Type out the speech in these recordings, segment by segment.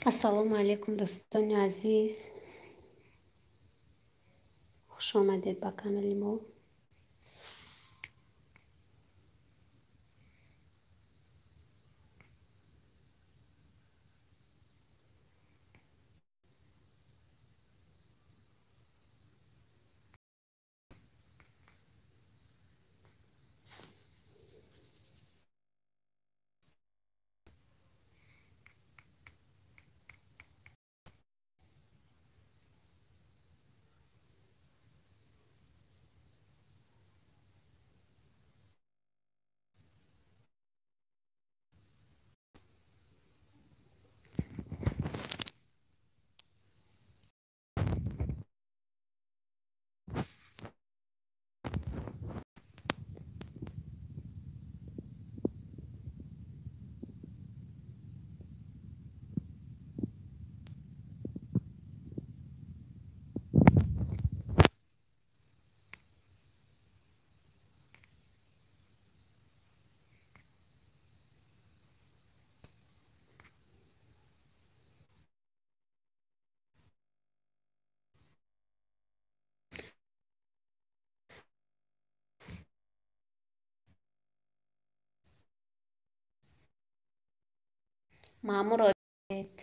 Ассалому алайкум, дӯстони азиз. Хуш омадед ба канали мо. Маъмур одед.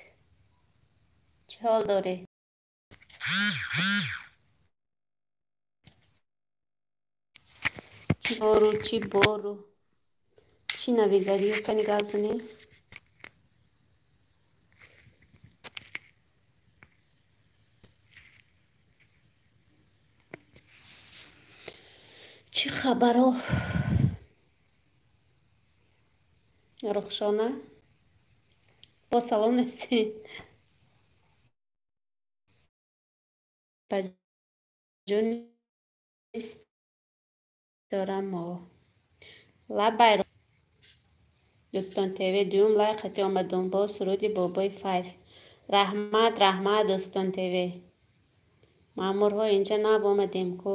Чӣ ҳол доред? Чӣ бору, чӣ бору? Чӣ навигарӣ? Кани гап занед? Чӣ хабаро? Рухшона? Бо салом нестед? Ба ҷони дорам мо. Лабай Дӯстон ТВ дуюм лайк хати омадум бо суруди бобои Файз. Раҳмат, раҳмат, Дӯстон ТВ. Маъмурҳо инҷа нав омадем ку?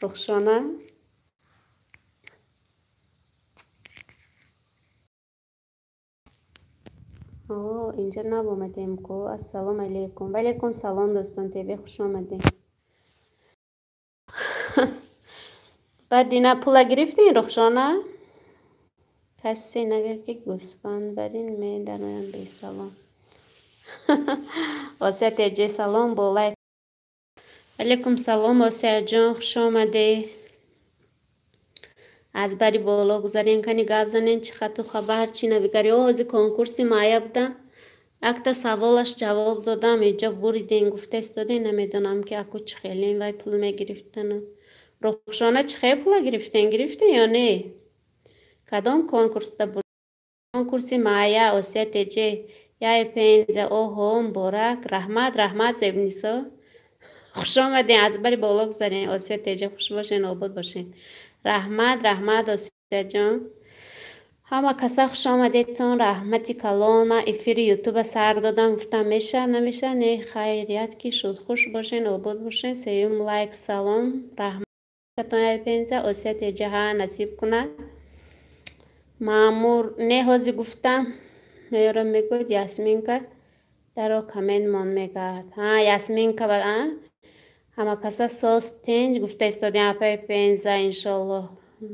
Рухшона? О, инҷа нав омадем ку? Ассалому алайкум. Ва алайкум салом, Дӯстон ТВ, хуш омадем. Баъд ина пула гирифтин, Рухшона? Касе нагӯяд, ки гӯсфанд барин медароям бесалом. Осия теҷе салом бо лайк. Алайкум салом, Осияҷон, хуш омадед. Аз бари боло гузарен, кани гап занен, чӣ хату хабар, чӣ навигарӣ. О, ҳозир конкурси майя будам. Якта саволаш ҷавоб додам, инҷо буриден, гуфта истоден, намедонам ки аку чӣ хелен вай пул мегирифтану. Рухшона, чӣ хел пула гирифтен? Гирифтен ё не? Кадом конкурсда буд? Конкурси майя, Осия теҷе. Яй пенза, оҳо, муборак. Раҳмат, раҳмат, Зебнисо. Хуш омаден, аз бари боло гузарен. Осия теҷе, хуш бошен, обод бошен. Раҳмат, раҳмат, Осияҷон. Ҳама каса хуш омадедтон, раҳмати калон. Ман эфири ютуба сар додам, гуфтам меша, намеша, не, хайрият ки шуд. Хуш бошен, обод бошен. Сеюм лайк, салом, раҳмататон яй пенза, Осия теҷе ҳа насиб кунад. Маъмур, не ҳозир гуфтам, меёрам мегӯяд Ясминка даро коммент мон мегӯяд. Ҳа, Ясминка ба ҳама каса соз тинҷ гуфта истодем апаи пенза иншоллоҳ.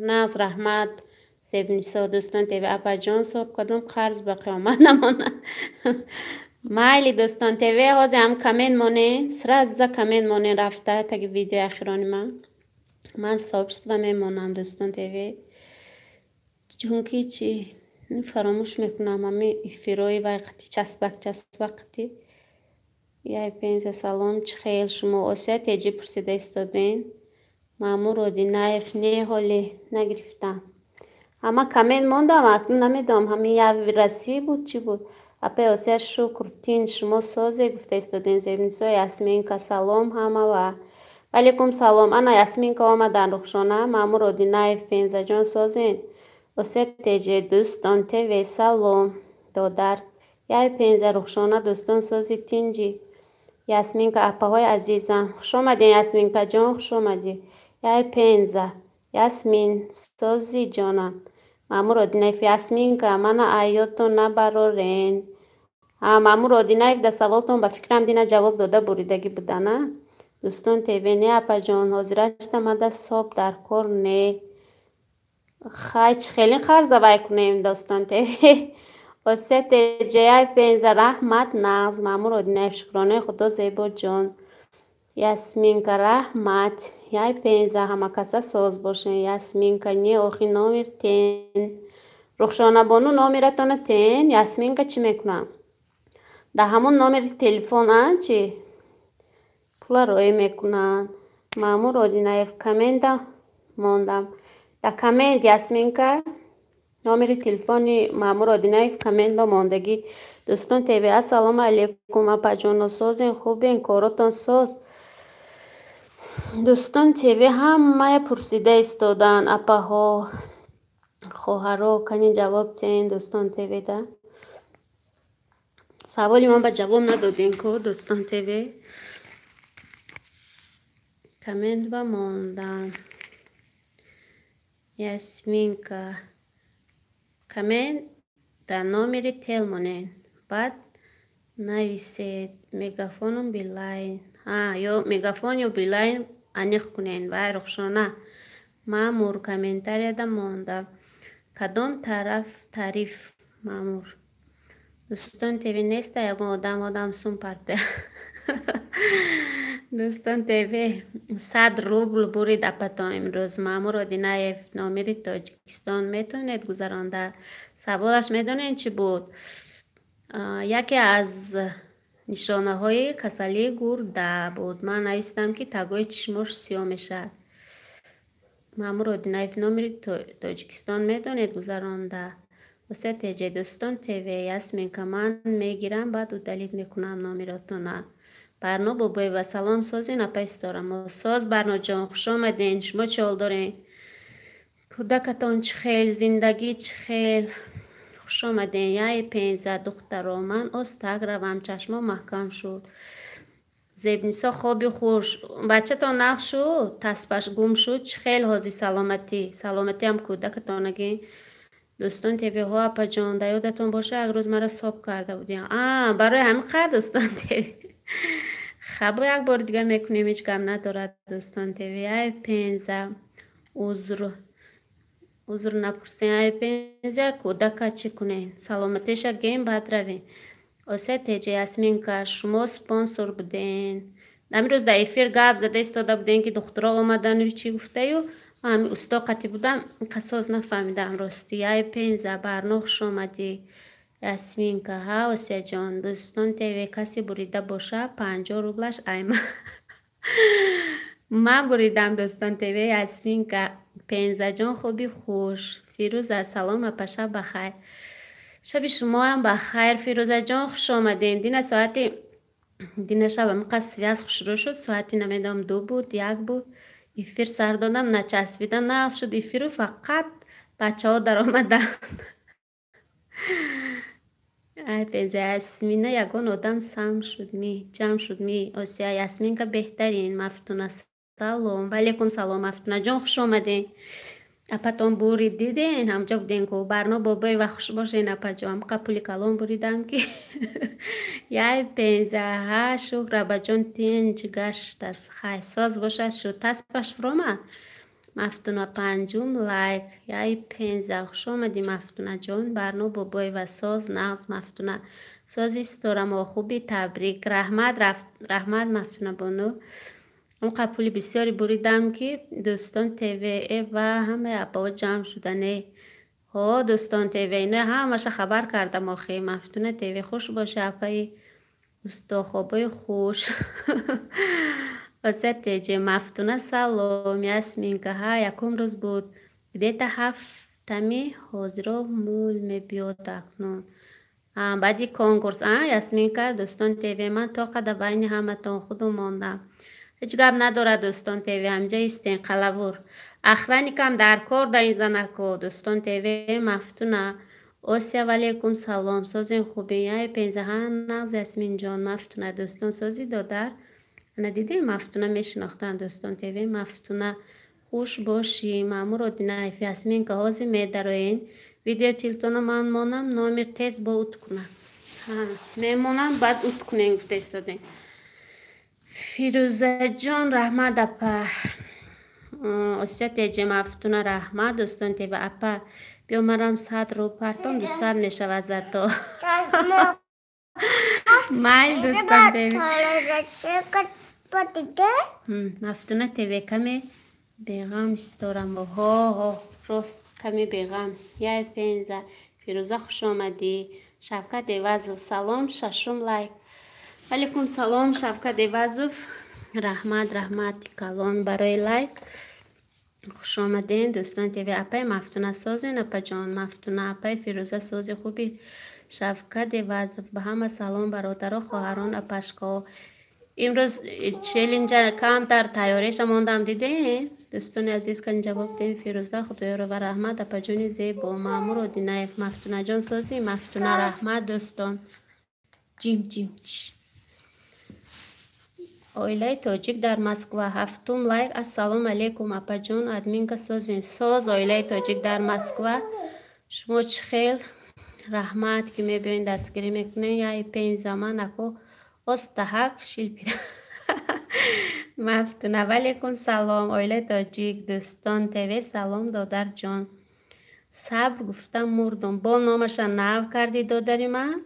Нағз, раҳмат, Зебнисо, дӯстон ТВ апаҷон соб кадом қарз ба қиёмат намонад. Майли дӯстон ТВ ҳозир ҳам коммент монен, сразу за коммент монен рафта таги видеои ахирони ман. Ман сообщество мемонам дӯстон ТВ. Чунки чи фаромӯш мекунам ҳами эфирои вай қати часпак часпак қати. Яй пенза салом, чӣ хел шумо? Осия теҷи пурсида истоден. Маъмур Одинаев не ҳоле нагирифтам. Ҳама коммент мондам, акнун намедонам ҳамин як расӣ буд чӣ буд. Апаи Осия шукр, тинҷ шумо созе гуфта истоден. Зебнисо Ясминка салом ҳама ва алайкум салом. Ана Ясминка омадан Рухшона, Маъмур Одинаев пензаҷон созен. Осия теҷе дӯстон ТВ салом додар. Яй пенза Рухшона дӯстон сози тинҷи. Ясминка апаҳои азизам. Хуш омаден Ясминкаҷон, хуш омадӣ. Яй пенза Ясмин сози ҷонам. Маъмур Одинаев, Ясминка, мана айётон набарорен. Маъмур Одинаев, да саволтон ба фикрам дина ҷавоб дода буридагӣ будана. Дӯстон ТВ, не, апаҷон, ҳозирашта мада соб дар кор не. Хай, чӣ хеле қарза вай кунем, Дӯстон ТВ. Осия Теҷаяй Пенза, раҳмат, нағз. Маъмур Одинаев, шукронаи Худо, Зебоҷон. Ясминка, раҳмат. Яй Пенза, ҳамакаса соз бошен. Ясминка, не, охи номер тен. Рухшонабону, номератона тен. Ясминка, чӣ мекунам? Дар ҳамон номери телефон а чи пула роӣ мекунанд. Маъмур Одинаев, коммента мондам. Дар коммент, Ясминка, номери телефони Маъмур Одинаев коммент ба мондагӣ. Дӯстон ТВ, ассалому алайкум, апаҷоно, созен, хубен, коротон соз. Дӯстон ТВ, ҳамая пурсида истодаанд, апаҳо, хоҳаро, кани ҷавоб тиҳен Дӯстон ТВ да. Саволи ман ба ҷавоб надодем ку, Дӯстон ТВ. Коммент ба мондам. Ясминка, коммент дар номери тел монед. Баъд нависед Мегафону Билайн. Ё Мегафон, ё Билайн аниқ кунед. Вай, Рухшона. Маъмур, комментарияда монда. Кадом тараф тариф, Маъмур? Дӯстон ТВ, неста ягон одам, одам сум парта. Дӯстон ТВ, 100 рубл бурид апатон имрӯз. Маъмур Одинаев, номери Тоҷикистон метавонед гузаронда? Саволаш медонед чӣ буд? Яке аз нишонаҳои касалии гурда буд. Ман навистам, ки тагои чишмош сиёҳ мешавад. Маъмур Одинаев, номери Тоҷикистон метавонед гузаронда? Осия Теҷе, Дӯстон ТВ, Ясминка, ман мегирам, баъд удалить мекунам номеротона. Барно Бобоева, салом, созин, апаи Ситорамо? Соз, Барноҷон, хуш омаден. Шумо чӣ ҳол дорен? Кӯдакатон чӣ хел, зиндагӣ чӣ хел? Хуш омаден. Яй Пенза, духтаро, ман остак равам, чашмом маҳкам шуд. Зебнисо, хоби хуш. Бачатон нағз шуд? Таспаш гум шуд? Чӣ хел ҳозир саломатӣ? Саломатиам кӯдакатон аги. Дӯстон ТВҳо, апаҷон, дар ёдатон боша, як рӯз маро соб карда будем. А, барои ҳамин қадр, Дӯстон ТВ. Хабо як бори дига мекунем, ҳеҷ гап надорад, Дӯстон ТВ. Ай Пенза, узр. Узр напурсем, ай Пенза, кӯдака чӣ кунем? Саломатиша гем, баъд равем. Осия Теҷа, Ясминка, шумо спонсор буден. Ҳамин рӯз дар эфир гап зада истода будем, ки духтуро омадану чӣ гуфтаю. Ман ҳамин усто қатӣ будам, қасос нафаҳмидам ростӣ. Ай Пенза, Барно, хуш омадӣ. Ясминка, ҳа, Осияҷон, Дӯстон ТВ, касе бурида боша, 50 рублаш айма. Ман буридам, Дӯстон ТВ, Ясминка. Пензаҷон, хуби хуш. Фирӯза, салом, апа, шаб бахайр. Шаби шумоам бахайр, Фирӯзаҷон, хуш омадем. Дина соати дина шаб ҳамиқадр связь хушрӯ шуд, соати намедонам 2 буд, 1 буд. Эфир сар додам, начаспида нағз шуд эфиру, фақат бачаҳо даромаданд. Ай Пенза, Ясмина, ягон одам сам шуд ми, ҷамъ шуд ми. Осия, Ясминка беҳтарин. Мафтуна, салом. Ваалейкум салом, Мафтунаҷон, хуш омадем. Апатон бурид, диден, ҳамҷо будем ку. Барно Бобоева, хуш бошен, апаҷон. Ҳамқа пули калон буридам, ки. Яй Пенза, ҳа, шукр, абаҷон тинҷ гаштаст. Хай, соз бошад, шуд. Таспаш фуромад? Мафтуна, панҷум лайк. Яй Пенза, хуш омадӣ, Мафтунаҷон. Барно Бобоева, соз, нағз, Мафтуна. Сози, Ситорамо, хуби, табрик. Раҳмат, раҳмат, Мафтунабону. Онқа пули бисёре буридам, ки Дӯстон ТВ ва ҳамаи апаҳо ҷамъ шудане. Ҳо, Дӯстон ТВ, ино ҳамаша хабар кардам охи. Мафтуна ТВ, хуш бошӣ, апаи устохобои хуш. Осия Теҷе, Мафтуна, салом. Ясминка, ҳа, якум рӯз буд. Где-то ҳафтами ҳозиро мӯл мебиёд акнун. Баъди конкурс, а, Ясминка, Дӯстон ТВ, ман то қадар байни ҳаматон худум мондам. Ҳеҷ гап надорад, Дӯстон ТВ, ҳамҷа истен, қалавур. Охранникам дар кор да ин занако. Дӯстон ТВ, Мафтуна. Осия, валейкум салом. Созен, хубен? Яй Пенза, ҳа, нағз, Ясминҷон, Мафтуна, дӯстон сози, додар. Ана дидем, Мафтуна мешинохтанд, Дӯстон ТВ, Мафтуна. Хуш бошӣ, Маъмур Одинаев. Ясминка, ҳозир медароен. Видео телефона ман монам, номер тез бо ут кунам. Мемонам, баъд ут кунем, гуфта истодем. Фирӯзаҷон, раҳмат, апа. Осия теҷе, Мафтуна, раҳмат. Дӯстон тева, апа, биё марам 100 рубл партом, 200 мешавад зато. Майл, дӯстон тева. Мафтуна ТВ, каме беғам исторам. Ҳо, ҳо, рост, каме беғам. Яй пенза. Фирӯза, хуш омадӣ. Шавкат Эвазов, салом, шашум лайк. Алейкум салом, Шавкат Эвазов. Раҳмат, раҳмати калон барои лайк. Хуш омадем, дӯстон ТВ. Апаи Мафтуна, созен, апаҷон? Мафтуна, апаи Фирӯза, сози, хуби? Шавкат Эвазов, ба ҳама салом, бародаро, хоҳарон, апашкаҳо. Имрӯз челленҷа камтар тайёриша мондам, дидем, дӯстони азиз, кани ҷавоб диҳем. Фирӯза Худоёрова, раҳмат, апаҷони зебо. Маъмур Одинаев, Мафтунаҷон, сози? Мафтуна, раҳмат, дӯстон. Ҷим, ҷим. Оилаи тоҷик дар Москва, ҳафтум лайк. Ассалому алайкум, апаҷон, админка, созин? Соз, оилаи тоҷик дар Москва, шумо чӣ хел? Раҳмат, ки мебиёен, дастгирӣ мекунен. Яй пенза, ман ако остаҳак шилпида. Мафтуна, валейкум салом, оилаи тоҷик. Дӯстон ТВ, салом, додарҷон. Сабр гуфтам, мурдум. Бо номаша нав кардӣ, додари ман.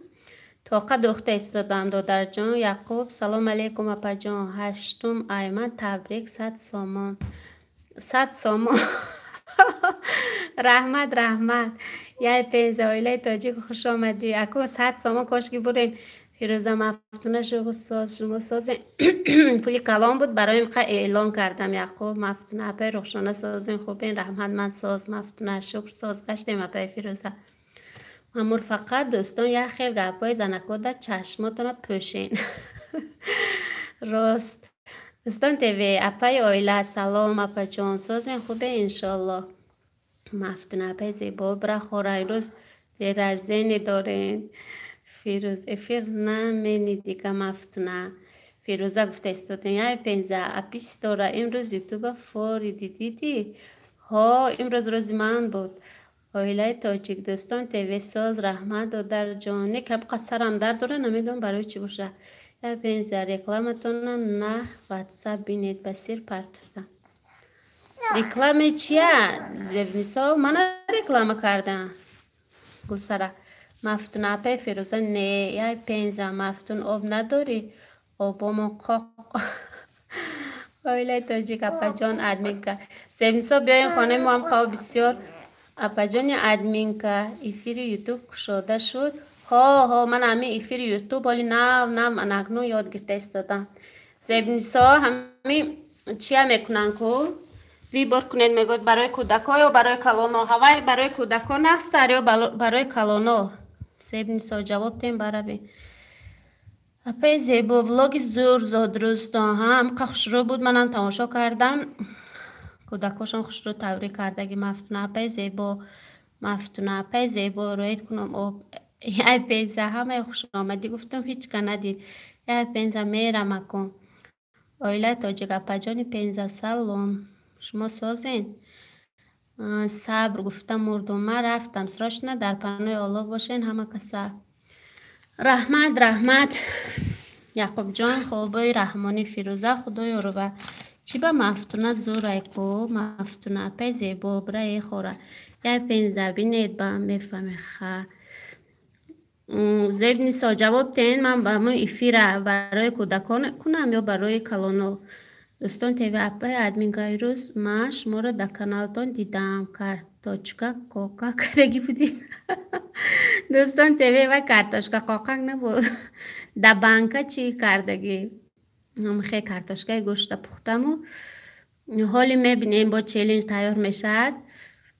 Тоқа духта истодам, додарҷон. Яқуб, салом алейкум, апаҷон. Ҳаштум айман, табрик, 100 сомон, 100 сомон. Раҳмат, раҳмат. Яй пенза, оилаи тоҷик, хуш омадӣ. Аку 100 сомон кошки бурем. Фирӯза, Мафтуна, шуғу соз, шумо созем? Пули калон буд, барои қа эълон кардам. Яқуб, Мафтуна, апаи Рухшона, созем, хубен? Раҳмат, ман соз. Мафтуна, шукр, соз гаштем, апаи Фирӯза. Мамур, фақат дӯстон, як хел гапҳои занакода чашмотона пӯшен. Рост. Дӯстон ТВ, апаи оила, салом, апаҷон, созем, хубе, иншоалло. Мафтуна, апаи зебо, бира хора, имрӯз день рождения дорем. Фирӯз, эфир намени дига, Мафтуна. Фирӯза гуфта истодем. Яй пенза, апи Ситора, имрӯз ютуба фориди, дидӣ? Ҳо, имрӯз рӯзи ман буд. Оилаи тоҷик, дӯстон ТВ, соз, раҳмат, додарҷон. Не, камқа сарам дард дора, намедонам барои чӣ боша. Яй пенза, рекламатона на ватсап бинед, ба сир партофтам. Рекламе чия, Зебнисо? Мана реклама кардам. Гулсара, Мафтуна, апаи Фирӯза, не. Яй пенза, Мафтун, об надорӣ? Обомон қоқ. Оилаи тоҷик, апаҷон, админка. Зебнисо, биёен хонаи мо ҳам қав бисёр. Апаҷони админка, эфири ютуб кушода шуд? Ҳо, ҳо, ман ҳамин эфири ютуб ҳоли нав нав анакнун ёд гирифта истодам. Зебнисо, ҳамин чия мекунанд ку, выбор кунед, мегӯяд, барои кӯдако ё барои калоно. Ҳавай барои кӯдако нақстар ё барои калоно? Зебнисо, ҷавоб тем, баравем. Апаи зебо, влоги зур, зодрӯзтон ҳам қа хушрӯ буд, манам тамошо кардам. Кӯдакошон хушрӯ табрик кардаги. Мафтуна, апаи зебо. Мафтуна, апаи зебо, роед кунам об. Яй пенза, ҳамаи хушомадӣ гуфтам, ҳеҷ ка надид. Яй пенза, мерам акун. Оилаи тоҷик, апаҷони пенза, салом, шумо созен? Сабр гуфта мурдум. Ман рафтам срочно, дар паноҳи Оллоҳ бошен, ҳама каса. Раҳмат, раҳмат, Яқубҷон, хобои раҳмонӣ. Фирӯза Худоёрова, чӣ ба Мафтуна зурай ку? Мафтуна, апаи зебо, бира хора. Яй пенза, бинед, ба мефаҳме ха. Зебнисо, ҷавоб тен, ман ба ҳамун эфира барои кӯдакон кунам ё барои калоно? Дӯстон ТВ, апаи админка, имрӯз ман шуморо дар каналтон дидам, карточка кока кардагӣ будед. Дӯстон ТВ, вай картошка қоқак набуд, дар банка чӣ кардагӣ, хе картошкаи гӯшта пухтаму ҳоли мебинем, бо челлендж тайёр мешавад,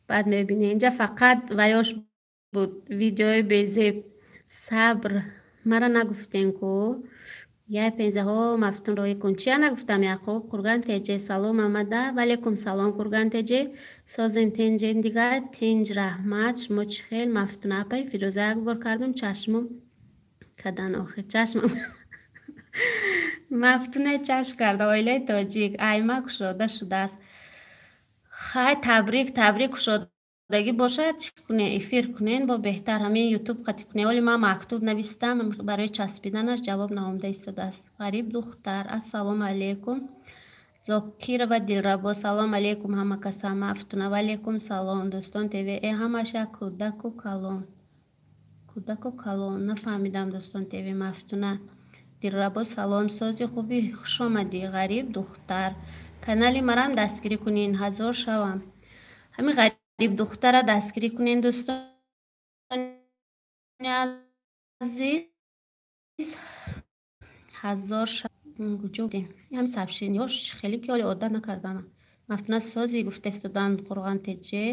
баъд мебинем. Инҷа фақат ваёш буд, видеои безеб. Сабр, мара нагуфтем ку. Яй пензаҳо, Мафтун, роҳӣ кун. Чия нагуфтам, Яқуб? Курган теҷе, салом омада. Валейкум салом, Курган теҷе, созен, тенҷен дига? Тинҷ, раҳмат, шумо чӣ хел? Мафтуна, апаи Фирӯза, як бор кардум, чашмум кадан, охир чашмам. Мафтуна чашм карда. Оилаи тоҷик, айма кушода шудааст. Хай, табрик, табрик, кушодагӣ бошад, чӣ кунем, эфир кунем, бо беҳтар ҳамин ютуб қатӣ кунем. Оли ман мактуб навистам барои часпиданаш, ҷавоб наомада истодааст. Ғариб духтар, ассалому алайкум. Зокирова Дилрабо, салом алейкум ҳама каса. Мафтуна, ваалейкум салом. Дӯстон ТВ, э ҳамаш як кӯдаку калон. Кӯдаку калон, нафаҳмидам. Дӯстон ТВ, Мафтуна. Дилрабо, салом, сози хуби, хушомадӣ. Ғариб духтар. Канали марам дастгирӣ кунин, 1000 шавам. Ҳамин ғариб духтара дастгирӣ кунин, дӯстони азиз. 1000 куҷо будем? Ҳами сообщениёш хеле ки ҳоли одат накардам. Мафтуна сози гуфта истодан Қурғон теҷе.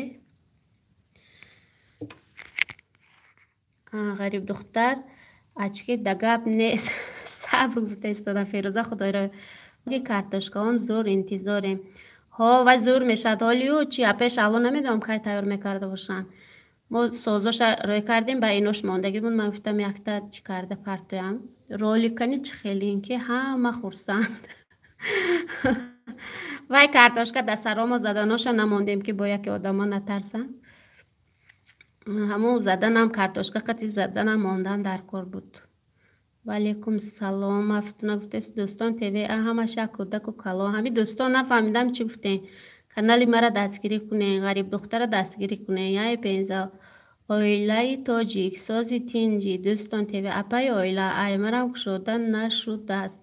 Ғариб духтар ачки да гап нест. Сабр гуфта истодан Ферӯза Худойро. Картошкаом зур, интизорем. Ҳо, вай зур мешавад. Ҳолию чи апеш алло намедонам кай тайёр мекарда бошанд. Мо созоша рӯй кардем, ба инош мондагӣ буд. Ман гуфтам якта чӣ карда партоям. Роликани чӣ хелин ки ҳама хурсанд. Вай картошка дар саромо заданоша намондем ки бо яке одамо натарсанд. Ҳамон заданам картошка қати заданам мондан дар кор буд. Ваалейкум салом. Мафтуна гуфтест дӯстон ТВ ҳамаш як кӯдаку калон. Ҳамин дӯстон нафаҳмидам чӣ гуфтем. Канали мара дастгирӣ кунен, ғариб духтара дастгирӣ кунен. Яй пенза. Оилаи тоҷик, сози тинҷи, дӯстон ТВ, апаи оила, ай марам кушода нашудааст.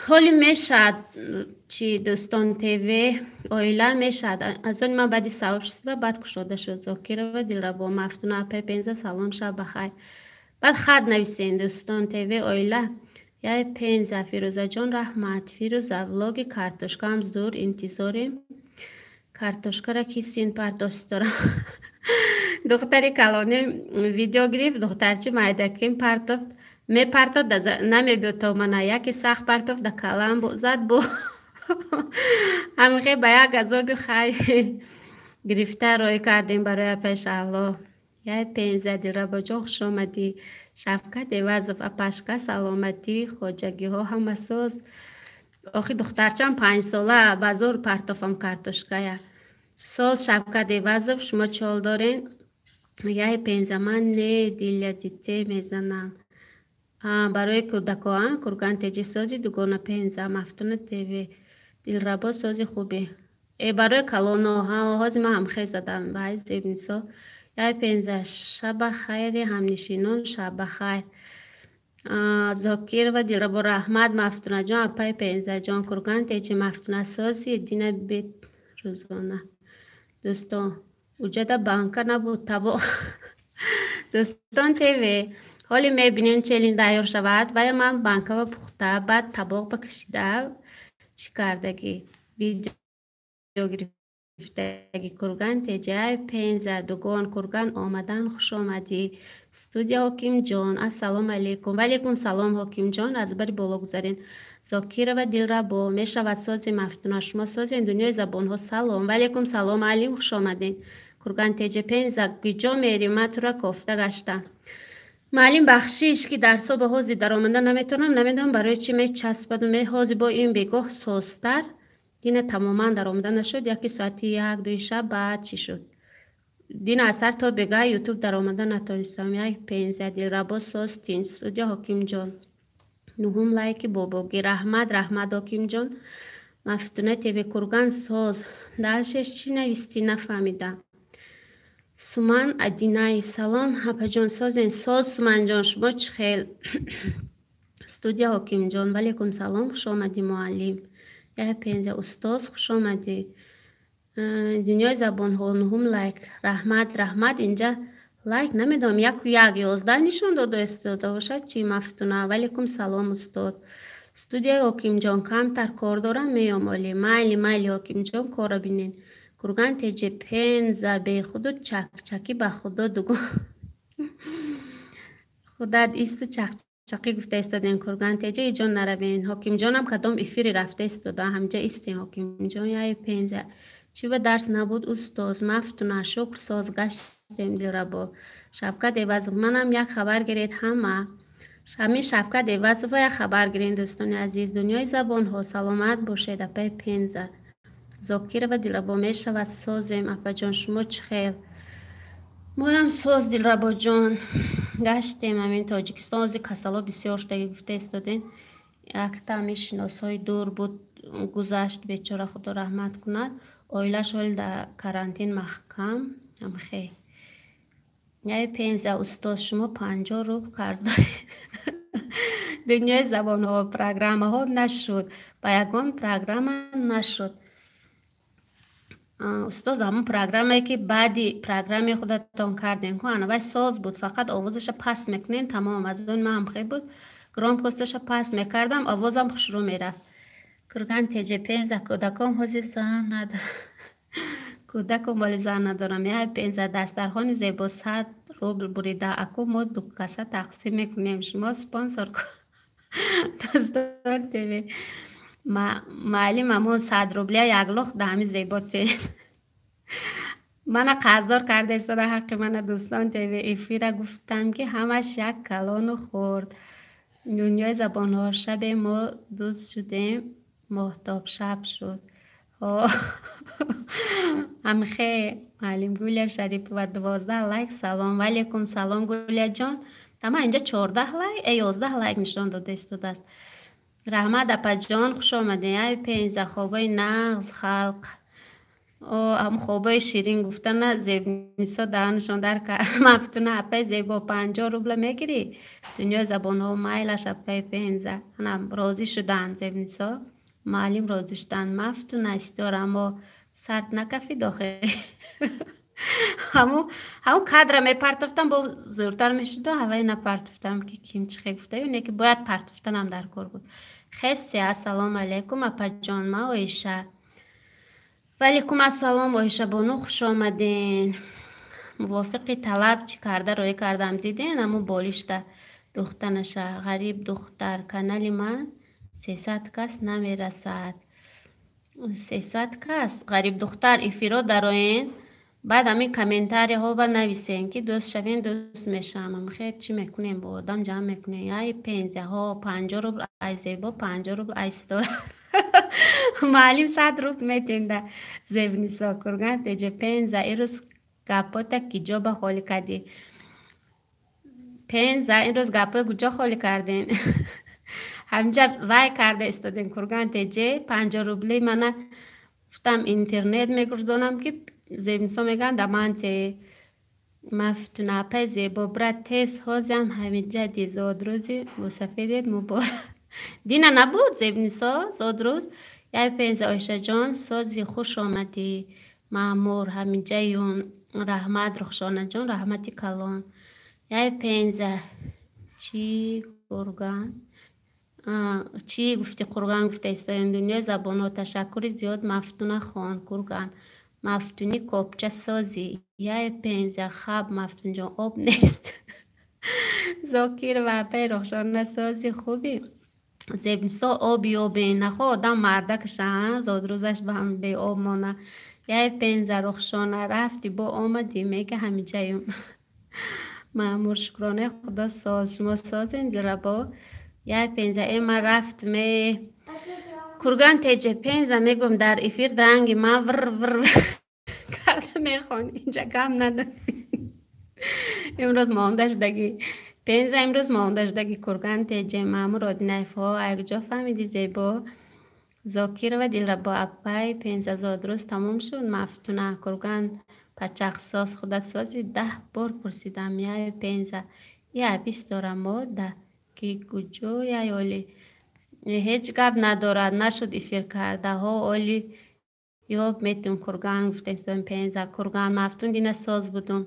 Ҳоли мешавад чи дӯстон ТВ, оила мешавад. Аз он ман баъди сообщество баъд кушода шуд. Зокирова Дилрабо, Мафтуна апаи Пенза, салом, шаб бахайр. Баъд хат нависен дӯстон ТВ, оила. Яй Пенза, Фирӯзаҷон раҳмат. Фирӯза, влоги картошкаам зур, интизорем. Картошкара ки син партофт дорам. Духтари калони видео гирифт, духтарчи майдаким партофт. Мепартод, намебиёд то мана. Яке сахт партофт, да калам зад бо. Ҳамихе ба як азоби хай гирифта рой кардем барои апаи Шаҳло. Яй Пенза, Дилрабоҷон хушомадӣ. Шавкат Эвазов, апашка саломатӣ, хоҷагиҳо ҳама соз. Охи духтарчам 5 сола ба зур партофам картошкая. Соз Шавкат Эвазов, шумо чол дорен? Яй Пенза, ман не диля дите мезанам. Барои кӯдакоан Курган теҷи сози дугона Пенза, Мафтуна ТВ, Дилрабо сози хубе. Э барои калоно, ҳози ман ҳам хез задам. Вай Зебнисо. Яй Пенза, шаба хайри ҳамнишинон, шаба хайр. Зокирова Дилрабо, раҳмат Мафтунаҷон, апаи Пензаҷон, Курган теҷи Мафтуна сози дина бет рӯзона. Дӯстон, уҷада банка набуд табоқ. Дӯстон ТВ, ҳоли мебинем челин тайёр шавад. Вая ман банкава пухта, баъд табоқ бакашида чӣ кардагӣ. Видео гирифтаги. Курган теҷай Пенза, дугон Курган омадан хушомадӣ. Студия Ҳокимҷон, ассалому алайкум. Ваалейкум салом Ҳокимҷон, аз бари боло гузарен. Зокирова Дилрабо, мешавад сози Мафтуна, шумо созен дунёи забонҳо, салом. Ваалейкум салом Алим, хушомаден. Курган теҷе Пенза, куҷо мери? Ман тура кофта гаштам. Маълим бахшиш ки дарсо ба ҳози даромада наметавонам, намедонам барои чӣ мечаспаду ҳози бо ин бегоҳ созтар дина тамоман даромада нашуд. Яки соати 1-2 шаб баъд чӣ шуд. Дина аз сар то бега ютуб даромада натонистам. Як Пенза, Дилрабо соз тин, студия Ҳокимҷон. Нуҳум лайки бобогӣ, раҳмат, раҳмат Ҳокимҷон. Мафтуна ТВ, Курган соз. Дальшеш чӣ навистӣ нафаҳмидам. Суман Адинаев, салом апаҷон, созен? Соз Суманҷон, шумо чӣ хел? Студия Ҳокимҷон, ваалейкум салом, хушомадӣ муаллим. Яй Пенза, устоз хушомадӣ. Дунёи забонҳо, нуҳум лайк, раҳмат, раҳмат. Инҷа лайк намедонам, яку як 11 нишон дода истода бошад чӣ. Мафтуна, ваалейкум салом устод. Студияи Ҳокимҷон, камтар кор дорам, меём олӣ. Майли, майли Ҳокимҷон, корро бинед. Курган теҷе Пенза, бехуду чакчакӣ ба худо дугон. Худат исту чақчақӣ гуфта истодем. Курган теҷе иҷон наравен. Ҳокимҷонам кадом эфири рафта истода, ҳамҷа истем Ҳокимҷон. Яй Пенза. Чӣ ба дарс набуд устоз? Мафтуна, шукр соз гаштем Дилрабо. Шавкат Эвазов, манам як хабар гиред ҳама. Ҳамин Шавкат Эвазова як хабар гиред дӯстони азиз. Дунёи забонҳо, саломат бошед апаи Пенза. Зокирова Дилрабо, мешавад, созем, апаҷон, шумо чӣ хел? Моям соз, Дилрабоҷон. Гаштем ҳамин Тоҷикистон, ози касало бисёр шудаги гуфта истодем. Якта ҳамин шиносҳои дур буд, гузашт, бечора, худо раҳмат кунад. Оилаш ҳоли дар карантин маҳкам. Ҳамхе. Яй Пенза, устоз, шумо 50 рубл қарз доред. Дунёи забонҳо, программаҳо нашуд. Ба ягон программа нашуд. Устоз, ҳамон программае, ки баъди программаи худатон кардем ку, анавай соз буд, фақат овозаша паст мекунем, тамом. Аз он ман ҳам хел буд, громкость аша паст мекардам, овозам хушрӯ мерафт. Курган теҷе, Пенза, кӯдаком ҳозир зан надорам. Кӯдаком боли зан надорам. Яй Пенза, дастархони зебо, 100 рубл бурида. Аку мо дукаса тақсим мекунем. Шумо спонсор Дӯстон ТВ. Маълим, ҳамон 100 рублия як лох да ҳамин зебо те. Мана қарздор карда истода ҳаққи мана Дӯстон ТВ. Эфира гуфтам, ки ҳамаш як калону хурд. Дунёи забонҳо, шабе мо дӯст шудем, моҳтоб шаб шуд. Ҳамхе, маълим. Гулия Шарипова, 12 лайк, салом. Ваалейкум салом, Гулияҷон. Тама инҷа 14 лайк, 11 лайк нишон дода истодааст. Раҳмат, апаҷон, хуш омадед. Ай Пенза, хобои нағз, халқ. О, ҳам хобои ширин гуфтана Зебнисо даҳанашон дар кард. Мафтуна, апаи Зебо, 50 рубла мегирӣ? Дунёи забонҳо, майлаш, апаи Пенза. Ана розӣ шуданд Зебнисо. Маълим розӣ шуданд. Мафтуна, истора, аммо сард накафид охе. Ҳамун кадра мепартофтам, бо зӯртар мешуду ҳаваи напартофтам, ки ким чӣ хел гуфта, ё не, ки бояд партофтанам дар кор буд. Хесе, ассалому алайкум, апаҷон, ма Оиша. Ваалейкум ассалом, Оишабону, хуш омаден. Мувофиқи талаб чӣ карда роӣ кардам, диден ҳамун болишта духтанаша. Ғариб духтар, канали ман 300 кас намерасад. 300 кас, Ғариб духтар, эфиро дароен, баъд ҳамин комментария ҳо ба нависен, ки дӯст шавем, дӯст мешавам. Хе, чӣ мекунем, бо одам ҷамъ мекунем. Ай Пензияҳо, 50 рубл ай Зебо, 50 рубл ай Ситора. Маълим, 100 рубл метенда Зебнисо. Курган теҷе, Пенза, ирӯз гапота ки ҷо ба холӣ кардӣ? Пенза, имрӯз гапҳои куҷо холӣ кардем? Ҳаминҷа вай карда истодем. Курган теҷе, 50 рубли мана гуфтам, интернет мегурзонам, ки Зебнисо мегӯянд, да ман те. Мафтуна, апаи Зебо, брат, тез ҳозиам ҳаминҷа ди зодрӯзи мусафедет муборак. Дина набуд, Зебнисо, зодрӯз? Яй Пенза, Оишаҷон, сози, хуш омадӣ. Маъмур, ҳаминҷаюм. Раҳмат, Рухшонаҷон, раҳмати калон. Яй Пенза, чӣ гурган? Чӣ гуфти, Қурган гуфта истоем. Дунёи забонҳо, ташаккури зиёд, Мафтуна хон. Курган, Мафтунӣ копча созӣ. Яй Пенза, хаб, Мафтунҷон, об нест. Зокирова, апаи Рухшона, сози, хубӣ? Зебнисо, об ёбен, нахо одам мардакаша зодрӯзаш ба ҳам беоб мона. Яй Пенза, Рухшона, рафтӣ бо омадӣ, мега ҳамиҷаюм. Маъмур, шукронаи худо, соз, шумо созен, Дилрабо? Яй Пенза, э, ман рафтме. Курган теҷе, Пенза, мегӯм, дар эфир ранги ман вр вр карда мехонӣ, инҷа гап надорӣ. Имрӯз монда шудагӣ, Пенза, имрӯз монда шудагӣ. Курган теҷе, Маъмур Одинаев, ҳо, якҷо фаҳмидӣ, Зебо. Зокирова Дилрабо, апай Пенза, зодрӯз тамом шуд? Мафтуна, Курган пачақсоз, худат сози, 10 бор пурсидам. Яй Пенза, я бист дорам мо да ки куҷо яй оли ҳеҷ гап надорад, нашуд эфир карда. Ҳо, оли ёб метум. Курган гуфтаистон, Пенза. Курган, Мафтун, дина соз будум.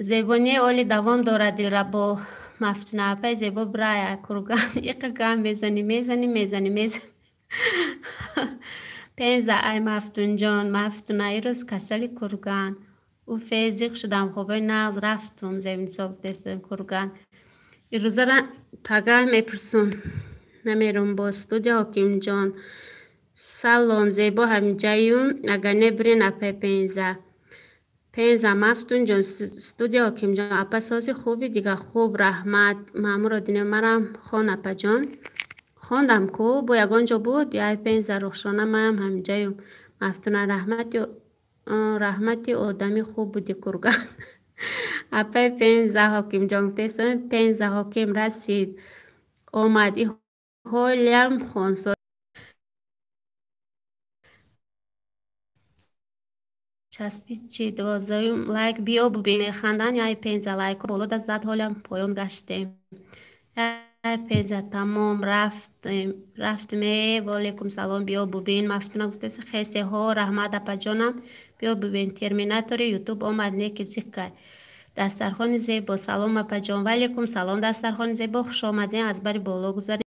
Зебоне, оли давом дорад, Дилрабо. Мафтуна, апай Зебо, брая. Курган, иқа гам мезанӣ, мезанӣ, мезанӣ, мезанӣ. Пенза, ай Мафтунҷон, Мафтуна, ирӯз касали. Курган, уфе, зиқ шудам, хобои нағз, рафтум. Зебнисо гуфтаистон. Курган, ирӯзара пагаҳ мепурсум, намерум бо студия. Ҳокимҷон, салом, Зебо, ҳамиҷаюм, агар не, бирен, апай Пенза. Пенза, Мафтунҷон, студия. Ҳокимҷон, апа, сози, хуби? Дига хуб, раҳмат. Маъмур Одине, марам хон, апаҷон. Хондам ку, бо ягон ҷо буд. Яй Пенза, Рухшона, маям ҳамиҷаюм. Мафтуна, раҳмати, одами хуб буди, Курган. Апай Пенза, Ҳокимҷон гуфтесон, Пенза ҳоким расид, омад, и ҳолиам хонсор часпид чи? 12-юм лайк. Биё бубин, механдан. Яй Пенза, лайк боло да зад, ҳолиам поён гаштем. Яй Пенза, тамом, рафтем, рафтем. Ваалейкум салом, биё бубин. Мафтуна гуфтеса хесеҳо, раҳмат, апаҷонам, биё бубин. Терминатори Ютуб омад, неки зиккай. Дастархони зебо, салом, апаҷон. Ваалейкум салом, дастархони зебо, хуш омадем, аз бари боло гузарем.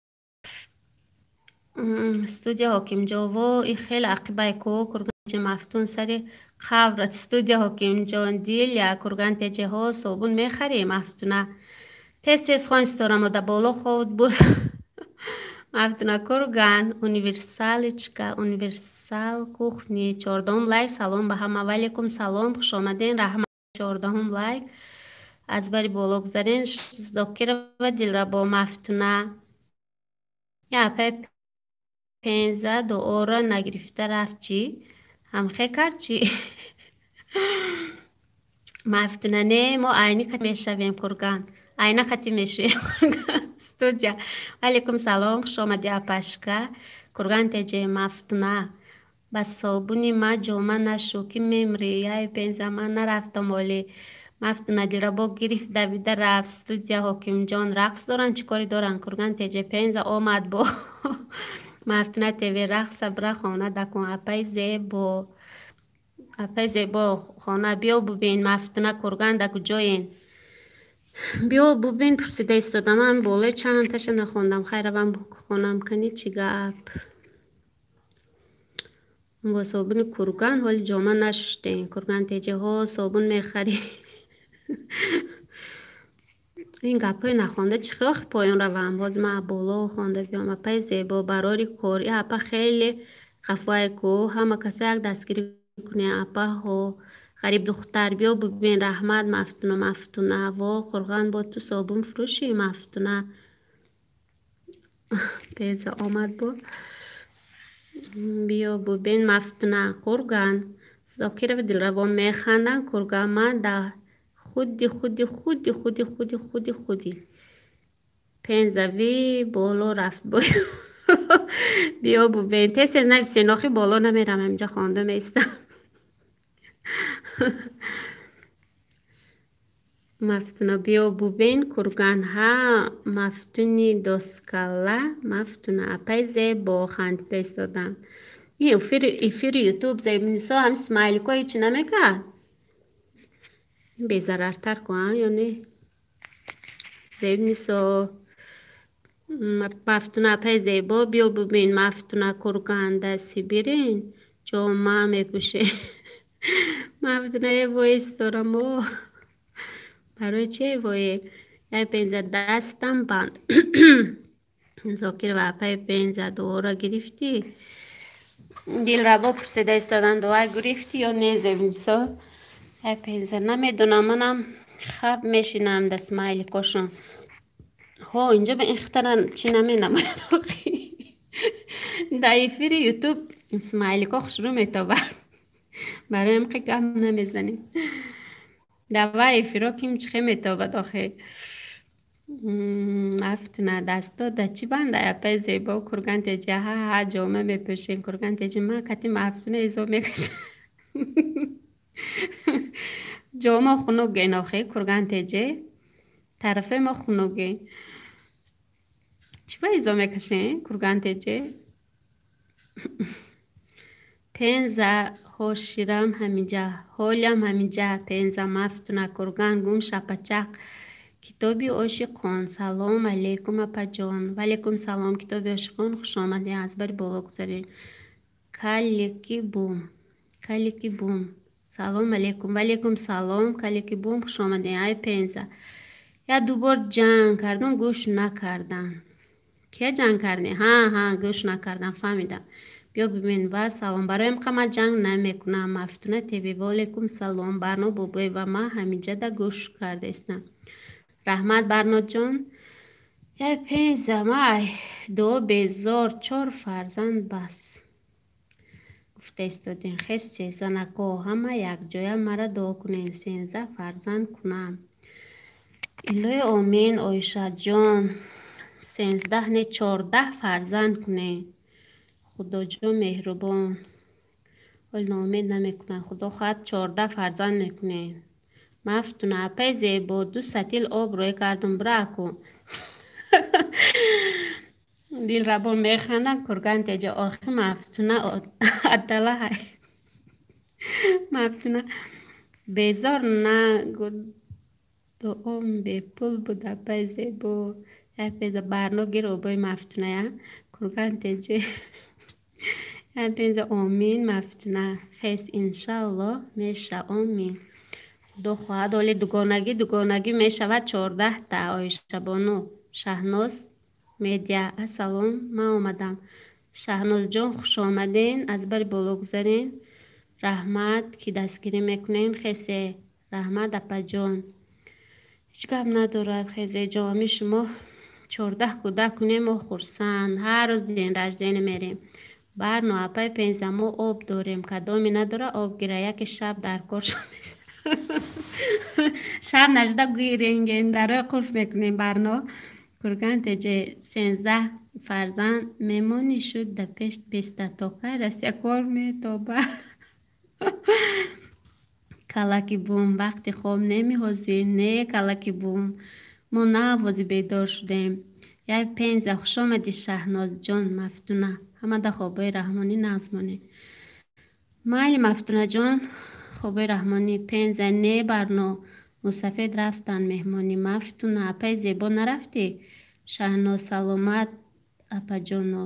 Студия Ҳокимҷон, во, и хеле ақибай ку, Курганчи Мафтун сари қабрат. Студия Ҳокимҷон, Диля, Курган теҷеҳо, собун мехарӣ, Мафтуна? Тез тез хон, сторамо да боло ховд буд. Мафтуна, Курган, универсаличка, универсал кухни. 14-ум лайк. Салом ба ҳама, ваалейкум салом, хуш омадем, раҳмат. 14-ум лайк, аз бари боло гузарен. Зокирова Дилрабо, Мафтуна, я апай Пенза дуоро нагирифта рафт, чӣ ҳамхе кард, чӣ? Мафтуна, не, мо айни мешавем, Курган, айна хати мешавем. Студия, ваалейкум салом, хуш омадӣ, апашка. Курган теҷе, Мафтуна, ба собуни ма ҷома нашу, ки мемрӣ. Яй Пенза, ман нарафтам олӣ. Мафтуна, Дилрабо гирифт, давида рафт. Студия Ҳокимҷон, рақс доранд, чӣ коре доранд? Курган теҷе, Пенза омад бо. Мафтуна ТВ, рақса бира, хона дакун. Апай зебо, апай зебо, хона биё бубин. Мафтуна, Курган да куҷоен? Биё бубин, пурсида истодам. Ман болои чандташа нахондам. Хайр, равам хонам, кани чӣ гап. Бо собуни Курган ҳоли ҷома нашуштем. Курган теҷеҳо, собун мехарӣ? Ин гапҳои нахонда чӣ хел охи поён равам? Боз ман боло хонда биём. Апаи зебо, барори кор. И апа хеле қафое ку, ҳама каса як дастгирӣ кунем, апаҳо. Ғарибдухтар, биё бубин, раҳмат, Мафтуна. Мафтуна, во, Қурған, бо ту собун фурӯшӣ, Мафтуна. Пенза омад бо. Биё бубин, Мафтуна, Курган. Зокирова Дилравон, механданд. Курган, ман да худи худи худи худи худи худи худи. Пенза ви боло рафт бо. Биё бубин. Тез тез нависен, охи боло намерам, инҷа хонда меистам. Мафтуна, биё бубин, Курган, ҳа, Мафтуни доскала, Мафтуна, апай зебо, хандида истодам. Эфири Ютуб, Зебнисо, ҳам смайлико ҳечи намекард? Безарартар ку, а ё не? Зебнисо, Мафтуна, апай зебо, биё бубин. Мафтуна, Курган да Сибирин ҷома мепӯшем. Мафтуна, э вой, исторамо. Барои чи вое? Яй Пенза, дастам банд. Зокирова, апай Пенза, дуоро гирифтӣ? Дилрабо пурсида истодан, дуа гирифтӣ ё не, Зебнисо? Яй Пенза, намедонам, манам хаб мешинам да смайликошон. Ҳо, инҷа ба ин хитара чӣ наменамояд охи. Дар эфири Ютуб смайлико хушрӯ метобад. Барои ҳам гап намезанем. Давай эфиро ким чихе метобад охе. Мафтуна, дасто да чӣ банда, апай зебо? Курган теҷа, ҳа ҳа, ҷома мепӯшем. Курган теҷа, ма кати Мафтуна изо мекашам. Ҷома хунук ген охе, Курган теҷе. Тарафаи мо хунук ген. Чӣ ба изо мекашем, Курган теҷе? Пенза, ҳоширам ҳаминҷа, ҳолям ҳаминҷа. Пенза, Мафтуна, Курган, гум шапачақ. Китоби ошиқон, салом алейкум, апаҷон. Ваалейкум салом, китоби ошиқон, хуш омадед, аз бари боло гузаред. Калики бум, калики бум, салом алейкум. Ваалейкум салом, калики бум, хуш омадед. Ай Пенза, як ду бор ҷанг кардум, гӯш накардан. Кия ҷанг кардем? Ҳа ҳа, гӯш накардан, фаҳмидам. Биё бибин ва салом. Барои ҳам ман ҷанг намекунам. Мафтуна ТВ, ваалейкум салом. Барно Бобоева, ман ҳаминҷада гӯш кардаистам. Раҳмат, Барноҷон. Яй Пенза, май дуо безор, чор фарзанд бас. Гуфта истодем. Хесе, занако, ҳама якҷоя мара дуо кунед, 13 фарзанд кунам. Илоҳи омин, Оишаҷон. 13 не, 14 фарзанд кунед. Худоҷон меҳрубон. Ҳол ноумед намекунад. Худо хоҳад, 14 фарзанд мекунед. Мафтуна, апай Зебо, ду сатил об рӯй кардум, бура аку. Дилрабо механдам, Курган теҷа охи Мафтуна аддала ҳай. Мафтуна безор нагу, дуом бепул буд, апай Зебо. Як пеза барно гир обои Мафтуная. Курган теҷе. Як пеза омин, Мафтуна. Хес, иншаллоҳ меша, омин. Худо хоҳад, оли дугонагӣ дугонагӣ мешавад 14-та, Оишабону. Шаҳноз медиа, ассалом, ман омадам. Шаҳнозҷон, хуш омаден, аз бари боло гузарен. Раҳмат, ки дастгирӣ мекунен. Хесе, раҳмат, апаҷон. Ҳеҷ гап надорад, Хезеҷон. Ами шумо 14 кӯдак кунем, мо хурсанд. Ҳар рӯз день рождения мерем. Барно, апай Пенза, мо об дорем. Кадоме надора, об гира. Яке шаб дар кор шаб нашуда гиренген дарои қулф мекунем, Барно. Курган теҷе, 13 фарзанд мемонӣ шуд да пеш биста то кай Россия кор метоба. Калаки бум, вақти хоб немиҳозӣ? Не, калаки бум. Мо навози бедор шудем. Яй Пенза, хуш омадӣ, Шаҳнозҷон, Мафтуна. Ҳамада хобои раҳмонӣ нағз монед. Майли, Мафтунаҷон, хобои раҳмонӣ. Пенза, не, Барно. Мусафед рафтанд меҳмонӣ. Мафтуна, апай Зебо нарафтӣ? Шаҳноз, саломат, апаҷоно.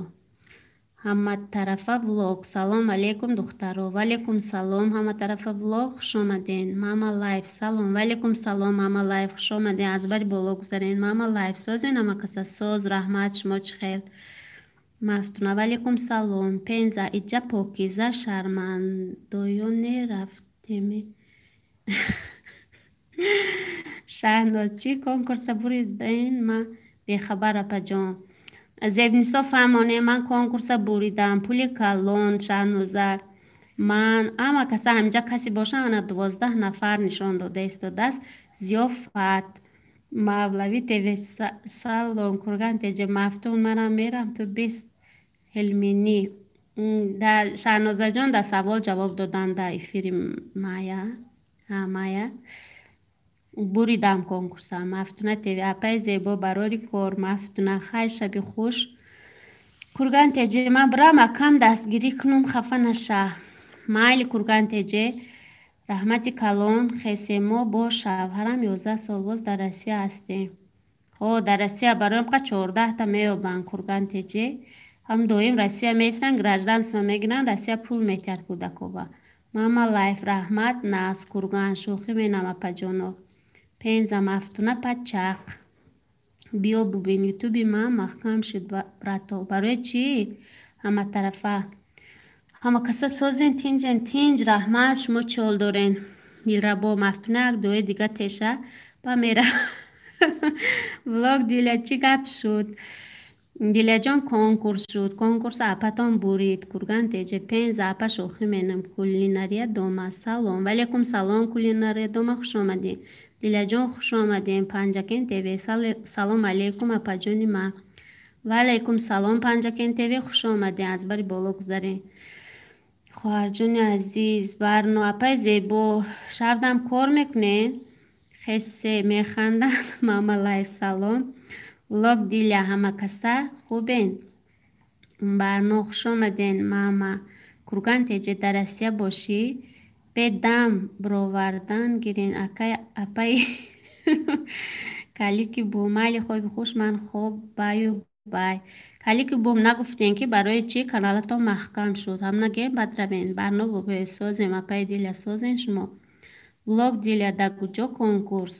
Ҳаматарафа влог. Салом алейкум, духтаро. Ваалейкум салом, Ҳаматарафа влог, хуш омаден. Мама лайф, салом. Ваалейкум салом, Мама лайф, хуш омаден. Аз бари боло гузарен. Мама лайф, созен ҳама каса? Соз, раҳмат, шумо чӣ хел? Мафтуна, ваалейкум салом. Пенза, иҷа покиза шармандоёне рафтеме. Шаҳноз, чӣ конкурса буриден? Ман бехабар, апаҷон. Зебнисо, фаҳмоне, ман конкурса буридам. Пули калон, Шаҳноза. Ман ама каса ҳаминҷа касе бошам, ана 12 нафар нишон дода истодааст. Зиёфат. Мавлавӣ ТВ, салом. Курган теҷа, Мафтун, манам мерам, ту бист ҳилминӣ. Шаҳнозаҷон, дар савол ҷавоб додан дар эфири Майя. Ҳа, Майя. Буридам конкурса. Мафтуна ТВ, апай Зебо, барори кор. Мафтуна, хай, шаби хуш. Курган теҷе, ман бирам, акам дастгирӣ кунум, хафа наша. Майли, Курган теҷе, раҳмати калон. Хесе, мо бо шавҳарам 11 сол боз дар Россия ҳастем. Ҳо, дар Россия бароям қа 14-та меёбанд, Курган теҷе. Ҳам доим Россия меистанд, гражданство мегиранд, Россия пул метиҳад кӯдакова. Мама лайф, раҳмат, нағз, Курган, шӯхӣ менам, апаҷоно. Пенза, Мафтуна пачақ. Биё бубин, ютуби ман маҳкам шуд, брато. Барои чӣ? Ҳаматарафа. Ҳама каса созен, тинҷен, тинҷ, раҳмат, шумо чӣ ҳол дорен? Дилрабо, Мафтуна як дуои дига теша, ба мера. Влог Диля, чӣ гап шуд? Диляҷон, конкурс шуд. Конкурс апатон бурид. Курган теҷе, Пенза, апа, шӯхӣ менам. Кулинария дома, салом. Ваалейкум салом, Кулинария дома, хуш омадед. Диляҷон, хуш омадем. Панҷакен ТВ, салом алейкум, апаҷони ман. Ваалейкум салом, Панҷакен ТВ, хуш омадем. Аз бари боло гузарем. Хоҳарҷони азиз, Барно, апай Зебо, шабдам кор мекунед? Хесе механданд. Мама лайф, салом. Влог Диля, ҳама каса хубен? Барно, хуш омаден, мама. Курган теҷе, дар Россия бошӣ? Бе дам бировардан гирен, акай апай калики бум. Майли, хоби хуш, ман хоб, баю бай. Калики бум, нагуфтен, ки барои чӣ каналатон маҳкам шуд? Ҳам нагем, баъд равен. Барно бобои, созем, апай Диля, созен шумо? Влог Диля, дар куҷо конкурс?